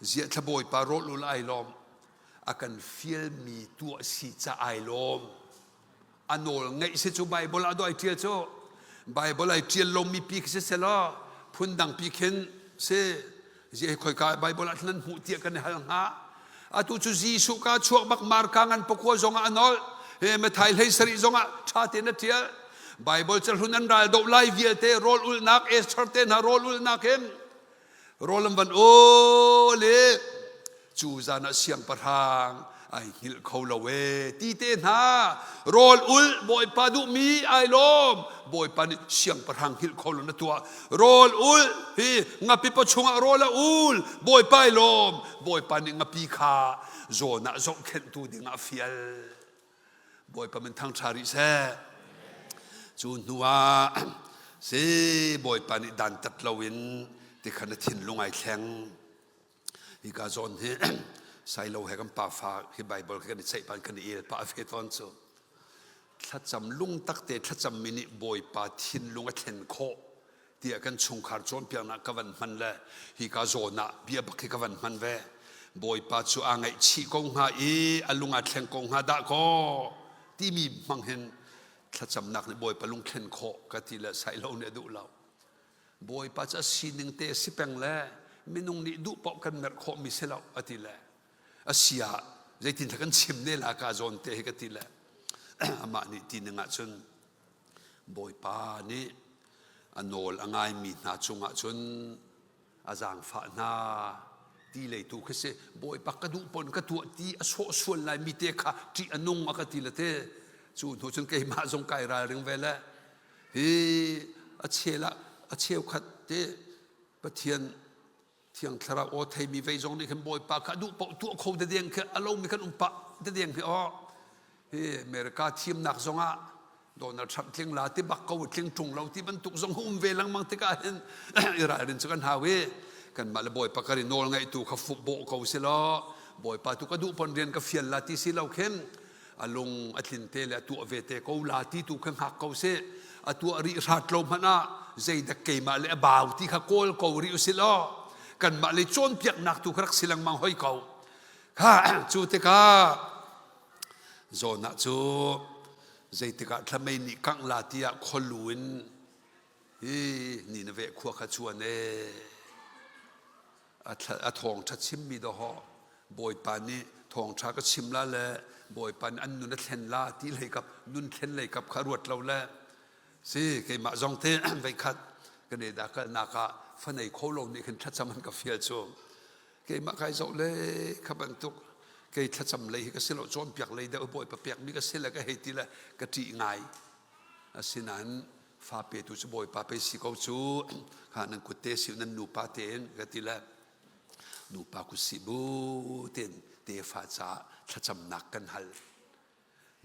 ziahthla bawipa rawl ul ai lawm a kan fialmi tuah si ca ai lawm a nawl ngeih si cu Bible ah doi ṭial cu Bible ai ṭial lomi pi khi si selaw phundang pi khin si zi khoika Bible ah nan hmuh tiah kan i hal hnga atu cu Jesuh ka chuak bak Marka ngan pakua zong ah a nolh he Mathai hlei sarih zong ah ṭha tein a ṭial. Bible cahlun an ral doh lai vialte rawl ulnak Esther te hna rawl ulnak hin rawl an van ul i cu zan ah siangpahrang ai hngilh kho lo e ti te hna rawl ul Bawipa duhmi ai lawm Bawipa nih siangpahrang hngilh kho lo na tuah rawl ul hi ngapi paw chungah rawl a ul Bawipa ai lawm Bawipa nih ngapi kha zawn ah zohkhenhtu dingah a fial Bawipa min thangṭha rih seh. Cu hnu ah si Bawipa nih dantat loin tikhan na thinlung ai thleng. Hika zawn hi Sailo he kan pafa hi Bible khi kan i ceih pan kan i el pah ve tawn cu. Thlacam lungtak te thlacam mi nih Bawipa thinlung a thlen khawh tiah kan chungkhar cawnpiaknak ka van hman le hika zawn ah bia bak hi ka van hman ve. Bawipa cu aa ngaihchih ko hnga i a lung aa thleng ko hnga dah kaw timi hmang hin thlacamnak nih Bawipa lungthlen khawh ka ti le Sailo nih a duh lo. Bawipa cu a sining te a si peng le minung nih duh paoh kan merh khawhmi si lo a ti le a si ah zeitin kan chim ne la ka zawn te hi ka ti le amah nih ti ning ah cun Bawipa nih a nawl a ngaimi hna cungah cun a zaangfah hna ti lei tu khi si Bawipa ka duh pon ka tuah ti a sawh sual lai mi te kha ṭih a nung a ka ti le te cu hnu cun keimah zong kai ralring ve le hi a chel ah a cheukhat te Pathian Thiang Thlarau aw theimi vei zong nih khin Bawipa kha a duh paoh tuah kho dedeng khi a lomi kan um pah dedeng hi aw hi America thimnak zongah Donald Trump tling la ti bak ko tling ṭung lo ti bantuk zong um ve lengmang tikah hin i ralrin cu kan hau i kanmah le Bawipa kar i nawl ngaihtu kha fuh bawh ko si law Bawipa tu ka duh pon rian ka fial la ti si lo khin a lung a tlin te le a tuah ve te ko la ti tu kha hngak ko sih a tuah rih hrat lo hmanh ah zeidak keimah le a bau ti kha kawl ko rih usih law kanmah le cawnpiaknak tu kha rak si lengmang hoi ko kha cu tikah zawn ah cu zeitikah thlamei nih kangh la tiah kholu in hi Nineveh khua kha chuan e a thawngṭha chimmi dawhawh Bawipa nih thawngṭha ka chim la le Bawipa nih an nun a thlen la ti lei kap nun thlen lei kap kha ruat lo le si keimah zong te veikhat kan e da kalnak ah fanei kho lo nih khin thlacam an ka fial cu keimah kai zoh le kha bantuk kei thlacam lei hi ka si lo cawnpiak lei deuh Bawipa pek mi ka si le ka hei ti le ka ṭih ngai asinain fa petu cu Bawipa pei si ko cu kha nan kut te si nan nupa tein ka ti le nupa kut si bu tein tefa caah thlacamnak kan hal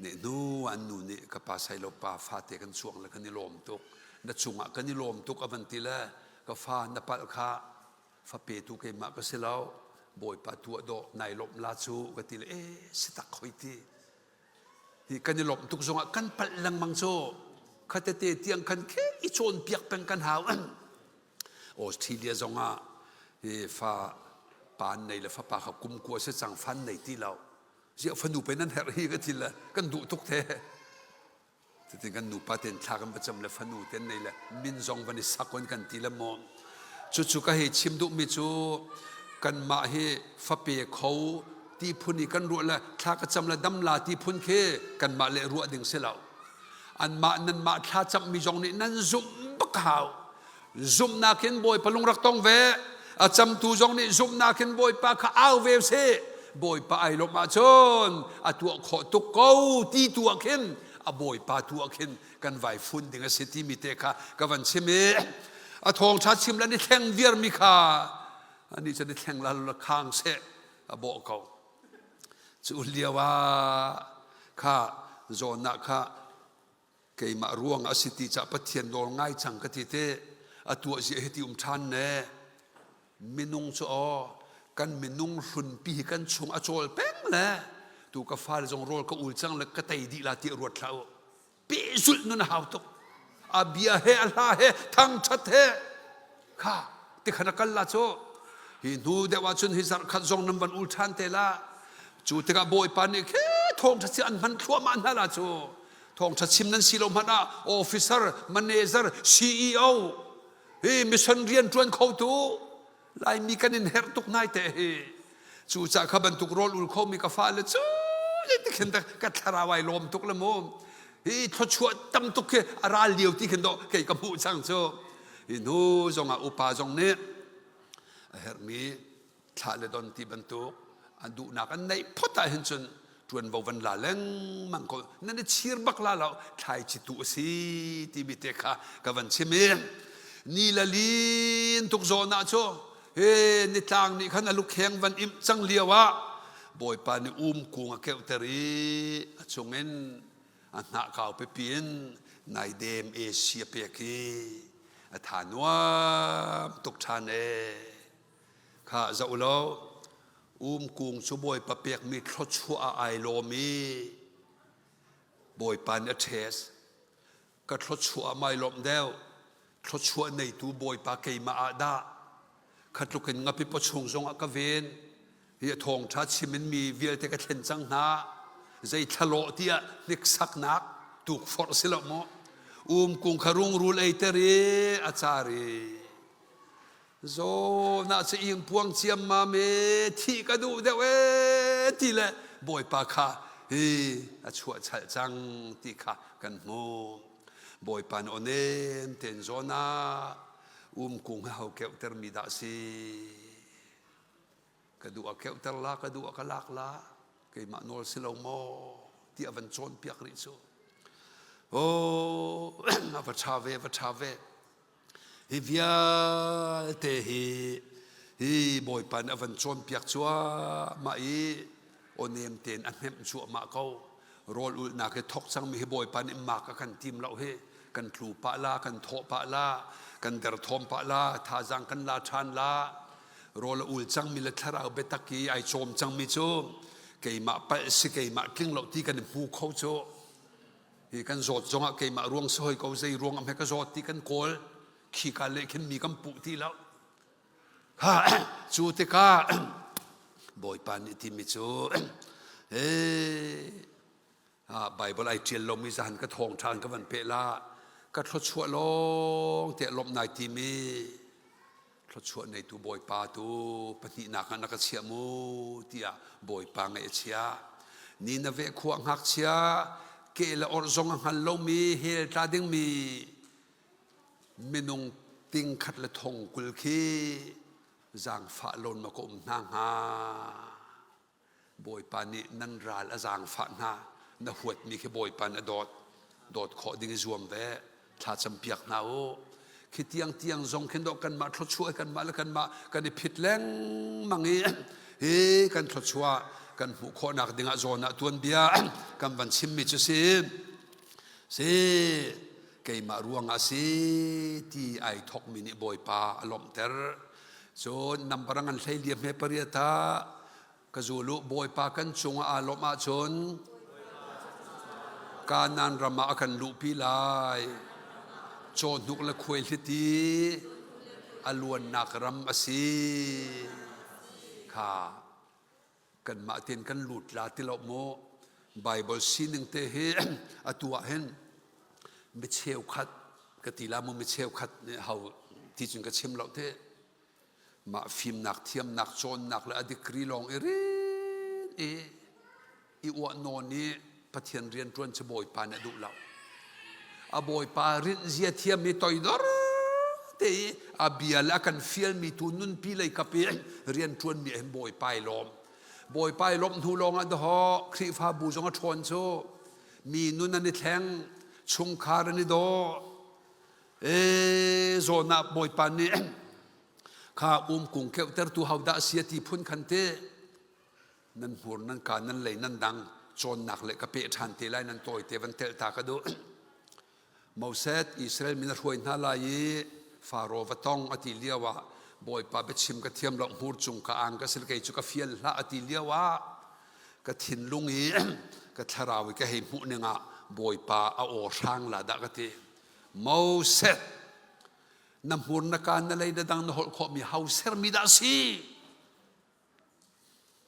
ne hnu an nu nih ka pa sailo pa fate kan chuang le kan i lawm tuk na cungah kan i lawm tuk a van ti le ka fa na palh kha fa petu keimah ka si lo bawipa tuah dawh nai lawmh la cu ka ti le e si tak khoi ti Hi kan i lawmh tuk zongah kan palh lengmang cu khatete tiang khan khe i cawnpiak peng kan hau. Australia zongah hi fa pa nei le fapa kha kum kua si cang fan nei ti lo. Ziah fanu pe nan herh hi ka ti le kan duh tuk the. Cutin kan nupa ten thla kan va cam le fanu ten nei le min zong van i sak on kan ti le maw. Cucu ka hei chim duhmi cu kanmah hi fape kho ti phun i kan ruah le thla ka cam le dam la ti phun khi kanmah le ruah ding si lo. Anmah nanmah thla cammi zong nih nan zumh bak hau. Zumhnak in Bawipa lung rak tong ve. A camtu zong nih zumhnak in Bawipa kha au ve seh. Bawipa ai lawmh ahcun a tuah khawh tuk ko ti tu ah khin a Bawipa tu ah khin kan vai fun ding a si timi te kha ka van chim i a thawngṭha chim le ni thleng viarmi kha ani cu ni thleng la la khang seh a bawh ko cu lio ah kha zawn ah kha keimah ruang a si ti cah Pathian nawl ngai cang ka ti te a tuah zia hi ti um ṭhan ne Minung cu aw kan minung hlunpi hi kan chung a cawl peng le tu ka fale zong rawl ka ul cang le ka tei dih la ti ruat hlah u. Pehzulh nun a hau tuk. A bia he a hla he thangṭhat he kha tikhan a kal la cu hi hnu deuh ahcun hi zarh khat zong nan van ul ṭhan te la cu tikah Bawipa nih khi thawngṭha si an hman thluahmah hna la cu thawngṭha chim nan si lo hmanh ah officer manager CEO Hi mission rian ṭuan khotu Laimi kan in herh tuk nai te hi. Cu cah kha bantuk rawl ul khomi ka fale cu zeitik hin dah ka thlarau ai lawm tuk le mu. Hi thluachuah tam tuk khi a ral lio ti khin dawh kei ka hmuh cang cu. Hi hnu zongah upa zong nih a herhmi thlah le don ti bantuk an duhnak an neih phot ah hin cun ṭuanvo van la lengmang ko nan i chir bak la lo thlaici tu a si timi te kha ka van chim i ni la lin tuk zawn ah cu he nitlang nih khan a lukheng van imh cang lio ah bawipa nih um kung a keuhter i a chungin a hnah kau pipi in naidem AC a pek i a tha nuam tuk ṭhan e kha zoh lo umkung cu bawipa pekmi thluachuah ah ai lawm i bawipa nih a ṭhes ka thluachuah ah mai lawmh deuh thluachuah neitu bawipa keimah ah dah kha tluk in ngapi pawchung zong ah ka ven hi a thawngṭha chim in mi vialte ka thlen cang hna zei thlalawh tiah hniksaknak tukforh si lo maw umkung kha rungrul eiter i a car i Zawn ah cu ing puang ciammam e thih ka duh deuh e ti le Bawipa kha hi a chuah chalh cang ti kha kan hmuh. Bawipa nih aw nem tein zawn ah umkung hi ho keuhtermi dah si? Ka duh a keuhter la, ka duh a ka lak la, keimah nawl si lo maw ti a van cawnpiak rih cu. Oh, a va ṭha ve, a va ṭha ve. Hi vialte hi hi Bawipa nih a van cawnpiak cuahmah i aw-nem tein a hnemh cuahmah ko. Rawl ulhnak hi thawk cangmi hi Bawipa nih mak a kan tim lo hi. Kan tlu pah la, kan thawh pah la, kan derthawm pah la, thazaang kan la ṭhan la. Rawl a ul cangmi le thlarau biatak i ai cawm cangmi cu keimah palh si keimah tling lo ti kan i hmu kho cu. Hi kan zawt zongah keimah ruang si hoi ko zei ruang am he ka zawt ti kan kawl khika le khin mi kan puh ti lo. Ha cu tikah Bawipa nih timi cu Bible ai ṭial lomi zahan ka thawng ṭhan ka van peh la ka thluachuah lawng te lawmh nai timi thluachuah neitu Bawipa tu pahnihnak ah na ka chiah mu tiah Bawipa ngaih a chia. Nineveh khua ngakchia ke le orh zong a hngal lomi hell tla dingmi minung ting khat le thong 20 khi zaangfah lon ma ka um hna hnga. Bawipa nih nan ral a zaangfah hna na huatmi khi Bawipa nih a dawt dawt khawh ding i zuam ve thlacam piak hna u khi tiang tiang zong khin dawh kanmah thluachuah kanmah le kanmah kan i phit lengmang i hi kan thluachuah kan hmuh khawhnak dingah zawn ah tuanbia kan van chimmi cu si si keimah ruangah si ti ai thokmi nih Bawipa a lawmhter Cun nambar ngan hlei liam he pariat ah ka zul u Bawipa kan cungah aa lawmh ahcun Kanaan ram ah a kan luhpi lai. Cawhnuk le khuaihliti a luannak ram a si. Kha kanmah tein kan lut la ti lo mu. Bible sining te hi atu ah hin mi cheukhat ka ti la mu mi cheukhat nih ho ti cun ka chim lo te mah fimnak thiamnak cawnnak le a degree lawng i rin i i uah nawn i Pathian rian ṭuan cu Bawipa nih a duh lo. A Bawipa rinh zia thiam i toidor te i a bia le a kan fialmi tu nunpi lei kap i rian ṭuanmi ah hin Bawipa i lawm. Bawipa i lawmh hnu lawng ah dawh Khrihfabu zong a ṭhawn cu mi nun an i thleng, chungkhar an i daw. E zawn ah Bawipa nih kha umkung keuhtertu hodah si a ti phun khan te nan hmur nan ka nan lei nan dang cawnnak le ka peh ṭhan te lai nan tawi te van telh ta ka duh Moses Israel min a hruai hna lai i Faro va tong a ti lio ah Bawipa biachim ka thiam lo hmur cung ka ang ka sil kei cu ka fial hlah a ti lio ah ka thinlung i ka thlarau i ka hei hmuh ning ah Bawipa a aw hrang la dah ka ti Moses na hmur na ka na lei na dang na holh khawhmi hau sermi dah si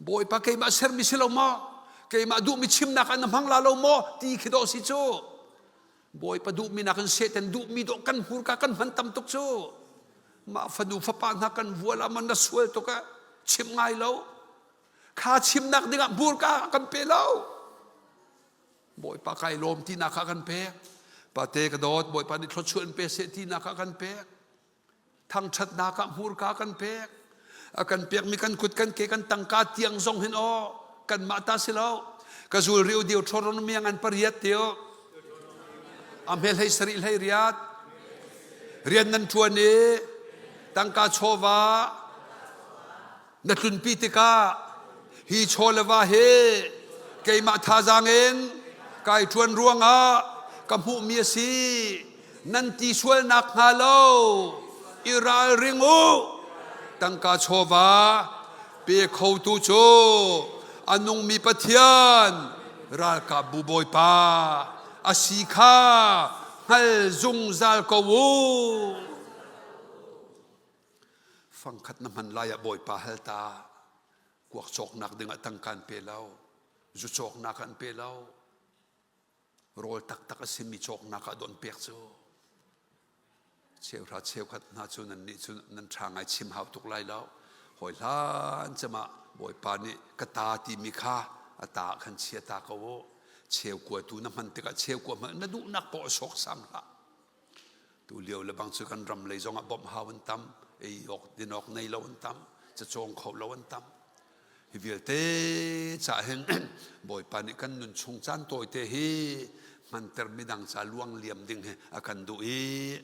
Bawipa keimah sermi si lo maw? Keimah duhmi chimnak ah na hmang la lo maw? Ti khi dawh si cu. Bawipa duhmi nakin Satan duhmi dawh kan hmurka kan hman tam tuk cu. Mah fanu fapa hna kan vual ah man na sual tuk ah chim ngai lo. Kha chimnak dingah hmurka kan pe lo. Bawipa kai lawm tinak kha kan pek. Pate ka dawt Bawipa nih thluachuah in pe seh tinak kha kan pek. Thangṭhatnak ah hmurka kan pek. A kan pekmi kan kut kan ke kan tangka tiang zong hin aw kanmah ta si lo. Ka zul riu diu ṭhoron miang an pariat tiu. A hme hlei sarih hlei riat. Rian nan ṭuan i tangka chawva na tlunpi tikah hi chaw le va hi keimah thazaang in kai ṭuan ruangah ka hmuhmi a si nan ti sual nakhnga lo i ralring u tangka chawva pe khotu cu a nungmi Pathian ralkapbu Bawipa a si kha hngal zungzal ko u. Fangkhat na hman lai ah Bawipa hal ta. Kuak cawknak dingah tangka an pe lo. Zu cawknak an pe lo. Rawl taktak a simi cawknak ah don pek cu. Cheuhra cheukhat hna cu nan nih cu nan ṭha ngai chim hau tuk lai lo. Hawi hlan cem ah Bawipa nih ka ta timi kha a ta ah khan chia ta ko u. Cheukua tu na hman tikah cheukua hmanh na duhnak poah sawksam hlah. Tu lio le bang cu kan ram lei zongah bawmh hau an tam, ei awk din awk nei lo an tam, cacawng kho lo an tam. Hi vialte ca hin Bawipa nih kan nun chung caan tawite hi hmanter midang ca luang liam ding hi a kan duh i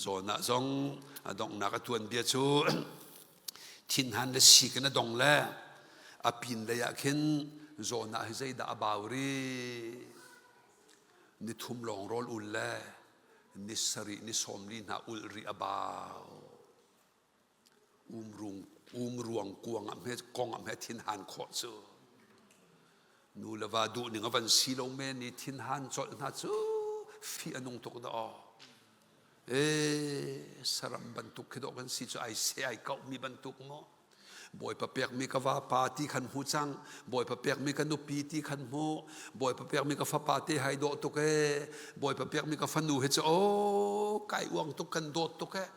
zawn ah zong a donghnak a tuan bia cu thinhan le sik in a dong le a pin lei ah khin zawn ah hi zeidah a bau rih ni thum lawng rawl ul le ni sarih ni sawmli hna ulh rih a bau. Umrung umruang kuang ah hme kong ah hme thinhan khawh cu. Nu le va duh ning a van si lo men i thinhan colh hna cu fih a nung tuk dah aw. Ee saram bantuk khi dawh kan si cu ai se ai kauh mi bantuk maw. Bawipa pekmi ka vapa ti khan hmu cang. Bawipa pekmi ka nupi ti khan hmu. Bawipa pekmi ka fapa te hai dawh tuk ee. Bawipa pekmi ka fanu he cu aw kai uang tuk kan dawt tuk ee.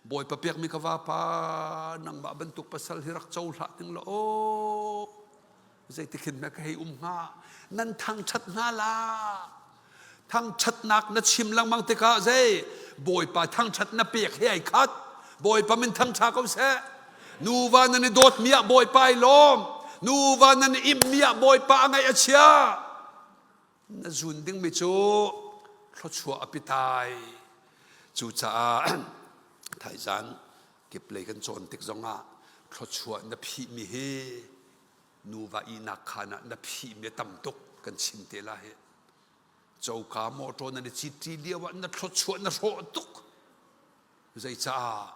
Bawipa pekmi ka vapa nangmah bantuk pasal hi rak co hlah ning la aw. Zeitikhin hme ka hei um hnga. Nan thangṭhat hna la. Thangṭhatnak na chim lengmang tikah zei Bawipa thangṭhat na pek he ai khat. Bawipa min thangṭha ko seh. Nuva nan i dawtmi ah Bawipa ai lawm. Nuva nan i immi ah Bawipa a ngaih a chia. Na zun dingmi cu thluachuah a pitai. Cucaah thaizan kiplei kan cawn tik zongah thluachuah na phihmi hi nuva ihnak khaan ah na phihmi a tam tuk kan chim te la hi coka mawṭaw nan i citṭi lio ah na thluachuah na hrawh tuk zeicaah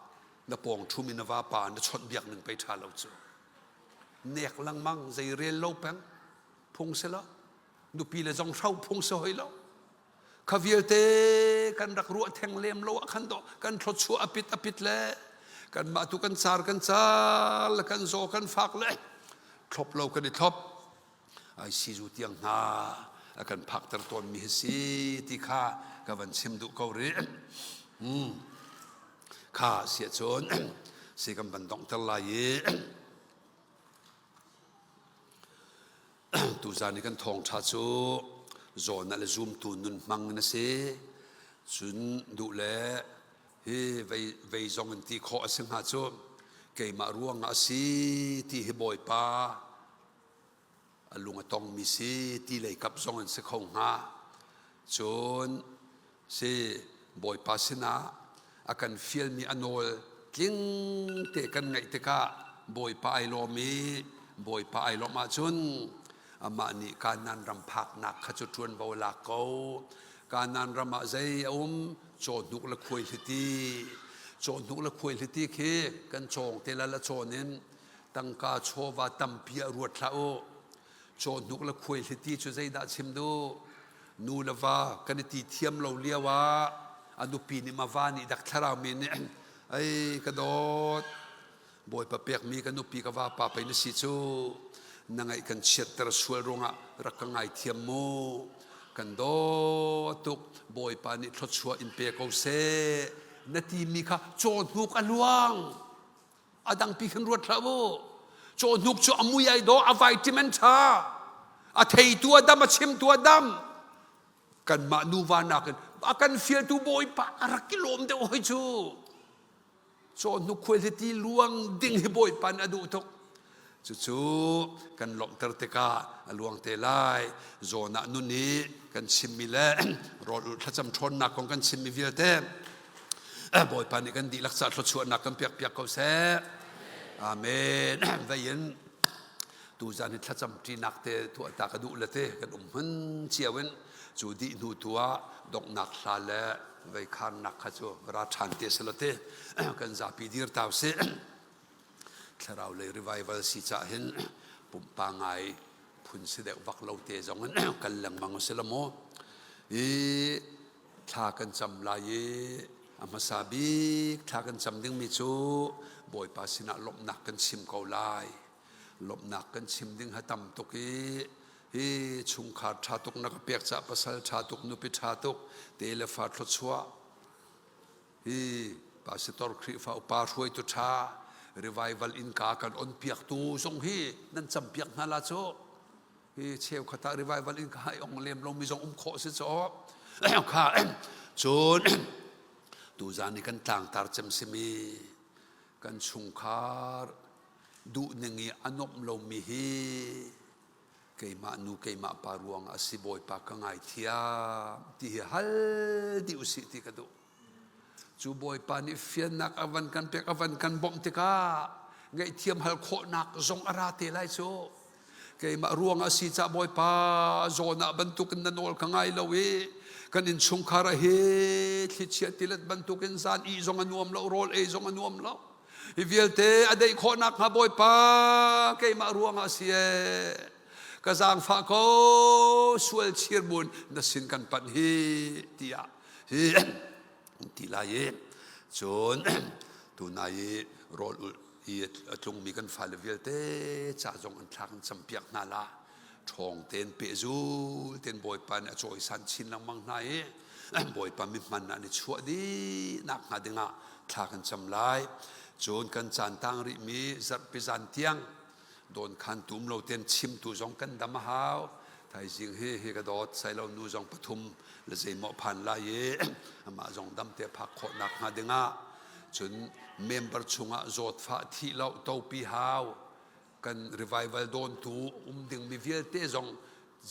na pawng ṭhumi na vapa na chawnhbiak ning pei ṭha lo cu nek lengmang zei rel lo peng phung si lo nupi le zong hro phung si hoi lo Kha vialte kan rak ruah theng lem lo ah khan dawh kan thluachuah a pit a pit le kanmah tu kan car kan car le kan zaw kan fak le thlop lo kan i thlop ai sizu tiang hna a kan phakter tawnmi hi si ti kha ka van chim duh ko rih. Hmm. Kha siah cun si kan van donghter lai i Tuzaan i kan thawngṭha cu zawn ah le zumtu nun hmang in a si. Cun duh le hi vei, vei zong in ti khawh a si hnga cu keimah ruangah a si ti hi Bawipa a lung a tongmi si ti lei kap zong in si kho hnga. Cun Si, Bawipa sinah a kan fialmi a nawl tling te kan ngaih tikah Bawipa ai lawm i Bawipa ai lawmh ahcun amah nih Kanaan ram phaknak kha cu ṭuanvo a lak ko. Kanaan ram ah zei a um? Cawhnuk le khuaihliti. Cawhnuk le khuaihliti khi kan cawng te la la cawn in tangka chawva tampi ah ruat hlah u. Cawhnuk le khuaihliti cu zeidah chim duh? Nu le va kan i ti thiam lo lio ah a nupi nih ma va nih dak thlarau mi nih ei ka dawt Bawipa pekmi ka nupi ka vapa pei na si cu na ngaih kan chiatter sual ruangah rak ka ngaithiam mu kan dawt tuk Bawipa nih thluachuah in pe ko seh na timi kha cawhnuk a luang a dangpi khan ruat hlah u cawhnuk cu a mui ai dawh a vitamin ṭha a theitu a dam a chimtu a dam. Kanmah nuva nakin a kan fialtu Bawipa a rak i lawm deuh hoi cu. Cawhnuk khuaihliti luang ding hi Bawipa nih a duh tuk. Cucu kan lawmhter tikah a luang te lai. Zawn ah nun i kan chimmi le rawl ulh thlacam ṭhawnnak kong kan chimmi vialte Bawipa nih kan dihlak ca thluachuahnak kan piak piak ko seh. Amen. Vei in tuzan hi thlacam ṭinak te tuah ta ka duh le te kan um hmun cio in cu dih hnu tu ah donghnak hla le vei kharnak kha cu ra ṭhan te selaw te kan zapi dir ta usih. Thlarau lei revival si cah hin pumpa ngai phun si deuh vak lo te zong in kal lengmang usih la maw. I thla kan cam lai i a hmasa bik thla kan cam dingmi cu Bawipa sinah lawmhnak kan chim ko lai. Lawmhnak kan chim ding ha tam tuk i hi chungkhar ṭha tuk na ka pek cah pasal ṭha tuk nupi ṭha tuk te le fa thluachuah hi pastor Khrihfa upa hruaitu ṭha revival innka kan on piaktu zong hi nan cam piak hna la cu hi cheukhat ah revival innka ai ong lem lomi zong um khawh si caw kha cun tuzan i kan tlangtar cem simi kan chungkhar duhning i a nuamh lomi hi keimah nu keimah pa ruang a si Bawipa ka ngaithiam ti hi hal dih usih ti ka duh. Cu Bawipa nih fiannak a van kan pek a van kan bawmh tikah ngaihthiam hal khawhnak zong a ra te lai cu. Keimah ruang a si cah Bawipa zawn ah bantukin na nawl ka ngai lo i kan innchungkhar ah hi thlichia tilet bantukin zan ih zong a nuam lo rawl ei zong a nuam lo. Hi vialte a deih khawh nakhnga Bawipa keimah ruangah si ee. Ka zaangfah ko sual chir buin na sin kan panh hi tiah hi ti lai i cun tunai i rawl ulh i a tlungmi kan fale vialte ca zong an thlak an campiak hna la ṭhawng tein pehzul tein Bawipa nih a cawisan chin lengmang hna i Bawipa mihman ah an i chuah dih nakhnga dingah thla kan cam lai. Cun kan caan tang rihmi zarhpi zan tiang dawnkhan tum lo tein chimtu zong kan dam a hau. Thaizing hi hi ka dawt sailo nu zong pathum le zeimaw phan lai i amah zong dam te phak khawh nakhnga dingah cun member chungah zawtfah thih lo topi hau kan revival dawntu um dingmi vialte zong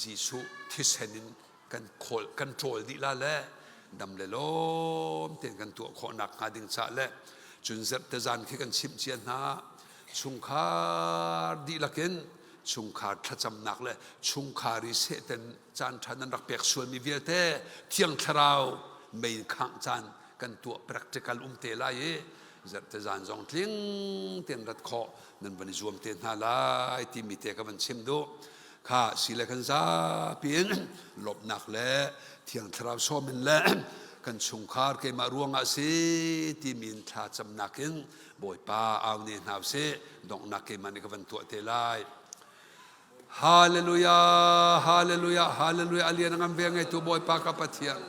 Jesuh thisen in kan khawl kan ṭawl dih la le dam le lawm tein kan tuah khawh nakhnga ding cah le cun zerhte zan khi kan chimh cia hna chungkhar dihlak in chungkhar thlacamnak le chungkhar i sehten caan ṭha nan rak pek sualmi vialte thiang thlarau mei khangh caan kan tuah practical um te lai i zerhte zan zong tling tein rat khawh nan van i zuam te hna lai timi te ka van chim duh kha si le kan zapi in lawmhnak le thiang thlarau sawm in le kan chungkhar keimah ruangah si timi in thla camnak in Bawipa au ne hna usih donghnak keimah nih ka van tuah te lai Hallelujah, hallelujah, hallelujah. A lian a ngan ve ngeitu Bawipa ka Pathian.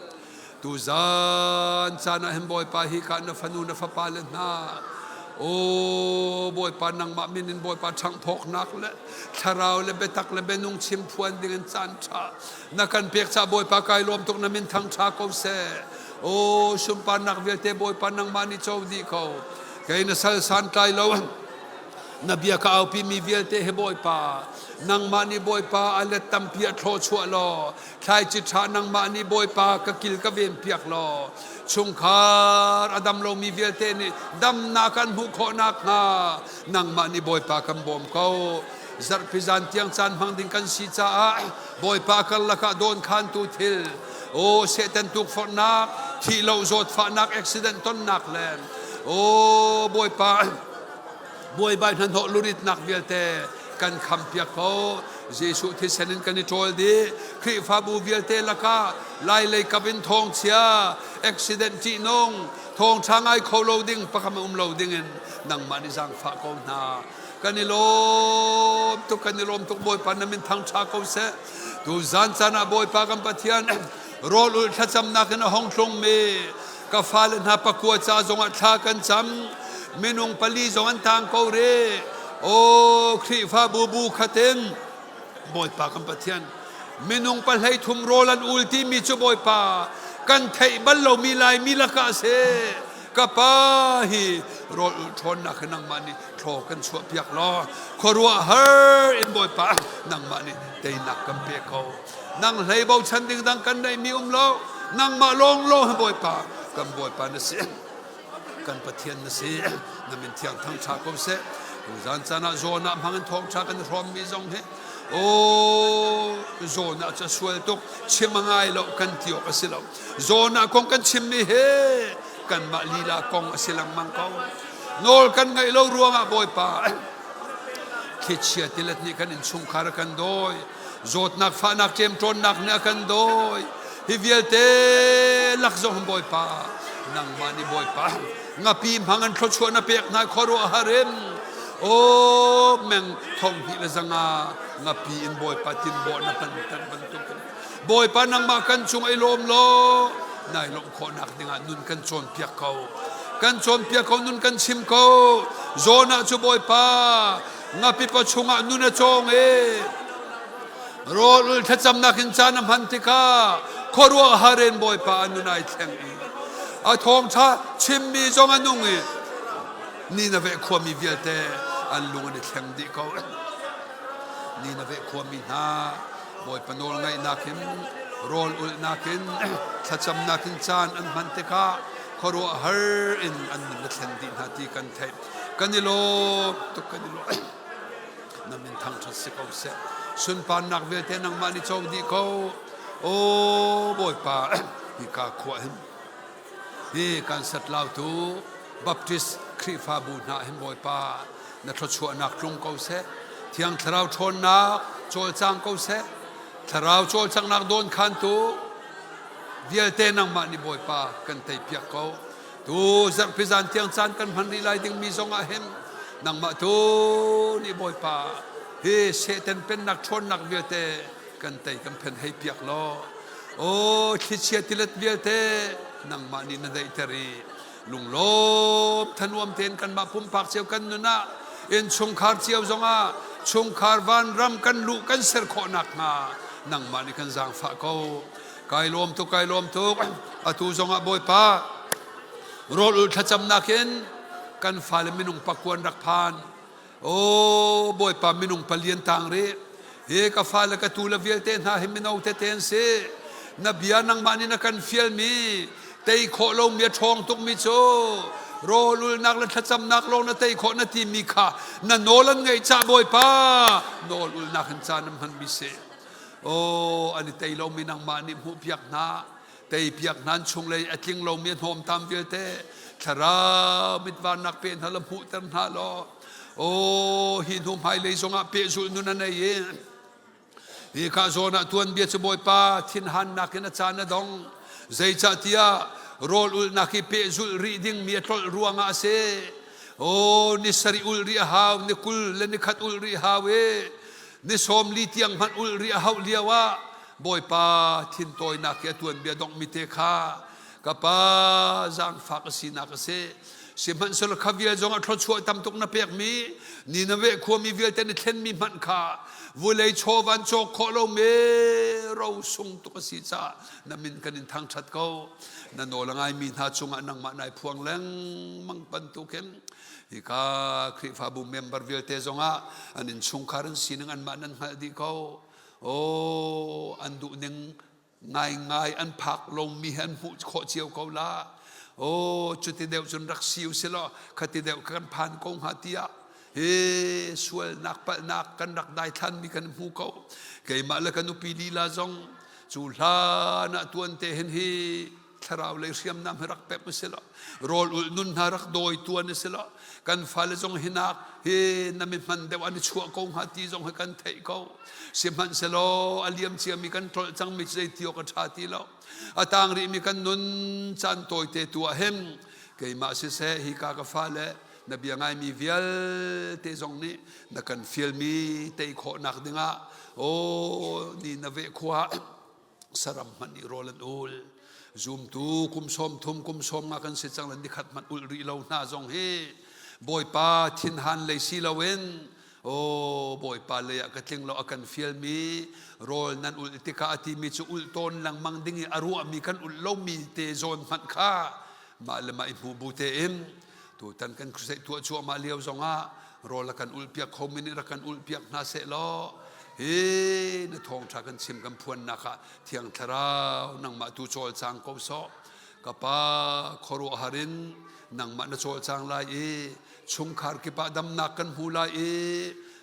Tu zan caan ah hin Bawipa hi ka na fanu na fapa le hna. O Bawipa nangmah min in Bawipa ṭhanghphawknak le thlarau le biatak le bianung chim phuan ding in caan ṭha na kan pek ca Bawipa kai lawm tuk na min thang ṭha ko seh. O sunparnak vialte Bawipa nangmah nih co dih ko. Kei na sal santlai lo Na bia ka aupi mi vialte he Bawipa, nangmah nih Bawipa a let tampi a thlawchuah law, thlaici ṭha nangmah nih Bawipa ka kil ka ven piak law, chungkhar a dam lomi vialte nih damnak an hmuh khawh nakhnga nangmah nih Bawipa kan bawm ko. Zarhpi zan tiang caan hmang ding kan si caah Bawipa karlak ah dawnkhantu thil, aw Satan tukforhnak, thih lo zawtfahnak, accident tonnak le aw Bawipa buaibai hnahnawh luritnak vialte kan khampiak ko. Jesuh thisen in kan i ṭawl dih. Khrihfabu vialte lakah lai lei kap in thawngchia, accident ṭihnung, thawngṭha ngai kho lo ding pakam um lo ding in nangmah nih zaangfah ko hna. Kan i lawm tuk, kan i lawm tuk Bawipa na min thangṭha ko seh. Tu zan caan ah Bawipa kan Pathian rawl ulh thlacamnak in a hong tlungmi ka fale hna pakua ca zongah thla kan cam minung pali zong an tang ko re o Khrihfabu bu khatin Bawipa kan Pathian. Minung pahlei thum rawl an ul timi cu Bawipa kan theih bal lomi Laimi lakah a si. Ka pa hi rawl ulh ṭhawnnak hi nangmah nih thlaw kan chuah piak law khuaruahhar in Bawipa nangmah nih teinak kan pe ko. Nang hlei bochan ding dang kan neihmi um lo. Nangmah lawnglawng hi Bawipa kan Bawipa na si. Kan Pathian na si. Na min thiang thangṭha ko seh. Tuzan caan ah zawn ah hmang in thawngṭha kan i hrawmmi zong hi Aw zawn ah cu sual tuk chim a ngai lo kan ti awk a si lo. Zawn ah kong kan chimmi he kanmah lila kong a si lengmang ko. Nawl kan ngaih lo ruangah Bawipa thlichia tilet nih kan innchungkhar a kan dawi. Zawtnak fahnak ṭemṭawnnak nih a kan dawi. Hi vialte lak zong Bawipa nangmah nih Bawipa ngapi hmang an thluachuah na pek hna khuaruahhar in aw meng thong hnih le zanga ngapi in Bawipa tinbawh na hman tan bantukin Bawipa nangmah kan cung i lawm law nai lawmh khawhnak dingah nun kan cawnpiak ko kan cawnpiak ko nun kan chim ko zawn ah cu Bawipa ngapi pa chungah nun a cawng i Rawl ul thlacamnak in caan a hman tikah khuaruahhar in Bawipa a nun ai thleng i a thawngṭha chimmi zong a nung i Nineveh khuami vialte an lung an i thleng dih ko. Nineveh khuami hna Bawipa nawl ngaihnak in rawl ulhnak in thlacamnak in caan an hman tikah khuaruahhar in an nun a thlen dih hna ti kan theih. Kan i lawm tuk kan i lawm. Na min thangṭhat si ko seh. Sunparnak vialte nangmah nih co dih ko. Aw Bawipa, hika khua hin hi kan satlautu Baptist Khrihfabu hna hin Bawipa na thluachuahnak tlung ko seh. Thiang Thlarau ṭhawnnak cawlcang ko seh. Thlarau cawlcanghnak dawn khantu vialte nangmah nih Bawipa kan teipiak ko. Tu zarhpi zan tiang caan kan hman rih lai dingmi zong ah hin nangmah tu nih Bawipa hi Satan pennak ṭhawnnak vialte kan tei kan phen hei piak law aw thlichia tilet vialte nangmah nih na daihter i lunglawm thanuam tein kanmah pumpak cio kan nun ah innchungkhar cio zongah chungkhar vanram kan luh kan ser khawh nakhnga nangmah nih kan zaangfah ko. Kai lawm tuk, kai lawm tuk. Atu zongah Bawipa, rawl ul thlacamnak in kan fale minung pakuan rak phan. O Bawipa minung palian tang rih. Hi ka fale ka tu le vialte hna hi mino tete an si. Na bia nangmah nih na kan fialmi tei khawh lomi a ṭhawng tukmi cu rawl ulnak le thlacamnak lawng na tei khawh na timi kha na nawl an ngaih cah Bawipa nawl ulnak in caan an hmanmi si. Aw an i tei lomi nangmah nih hmuhpiak hna teipiak hna an chunglei a tling lomi a hnawmtam vialte thlarau mitvannak pe hna la hmuhter hna law aw hi hnu hmailei zongah pehzulh nun a nei i hi ka zawn ah tuanbia cu Bawipa thinhannak in a caan a dong zeicahtiah rawl ulhnak hi pehzulh rih dingmi a tlolh ruangah a si aw ni sarih ulh rih a hau ni 20 le ni khat ulh rih hau i Ni 40 tiang hmanh ulh rih a hauh lio ah Bawipa thintawinak hi a tuanbia donghmi te kha ka pa zaangfak a sinak a si. Sihmanhsehlaw kha vial zong ah thluachuah tam tuk na pekmi Nineveh khuami vialte na thlenmi hmanh kha vulei chaw van cawk khawh lomi ro sung tuk a si caah na min kan in thangṭhat ko. Na nawl a ngaimi hna cungah nangmah nai phuang lengmang bantukin Hika Khrihfabu member vialte zongah an innchungkhar an sining anmah nan hngalh dih ko. Oh, an duhning ngaingai an phak lomi he an hmuh khawh cio ko la. Oh, cuti deuh cun rak si u silaw khati deuh kan phan ko hnga tiah hi sualnak palhnak kan rak daithlanmi kan hmu ko. Keimah le ka nupi lila zong cu hlan ah tuan te hin hi thlarau lei hriamnam hi rak pek usih law rawl ulh nun hna rak dawi tuan usih law kan fale zong hinak hi na mi hman deuh an i chuah ko hnga ti zong hi kan theih ko sihmanhsehlaw a liam ciami kan tlolh cangmi cu zei ti awk a ṭha ti lo a tang rihmi kan nun caan tawite tu ah hin keimah siseh hika ka fale na bia ngaimi vialte zong nih na kan fialmi tei khawhnak dingah aw ni na veh khua saram hmanh nih rawl an ul zumtu kum 30 kum 50 kan si cang le nikhat hmanh ul rih lo hna zong hi bawipa thinhan lei si loin aw. Bawipa lei ah ka tling lo a kan fialmi rawl nan ulh tikah a timi cu ulh tawn lengmang ding i a ruahmi kan ulh lomi te zawn hmanh kha mah le mah i hmu bu tein tutan kan crusade tuah cuahmah lio zongah rawl a kan ulh piak khomi nih rak kan ulh piak hna seh law hi na thawngṭha kan chim kan phuannak ah Thiang Thlarau nangmah tu cawlcang ko sawh ka pa khuaruahhar in nangmah na cawlcang lai i chungkhar kip ah damnak kan hmu lai i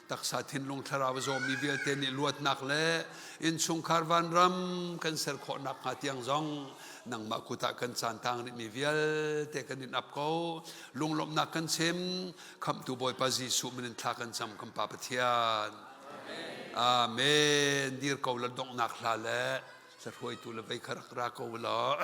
taksa thinlung thlarau zawmi vialte nih luatnak le innchungkhar vanram kan ser khawhnak hnga tiang zong nangmah kut ah kan caan tang rihmi vialte kan in ap ko. Lunglawmhnak kan chim. Khamhtu Bawipa Jesuh min in thla kan cam kan Pa Pathian. Amen. Dir ko la donghnak hla le hruaitu le vei kha rak ra ko law.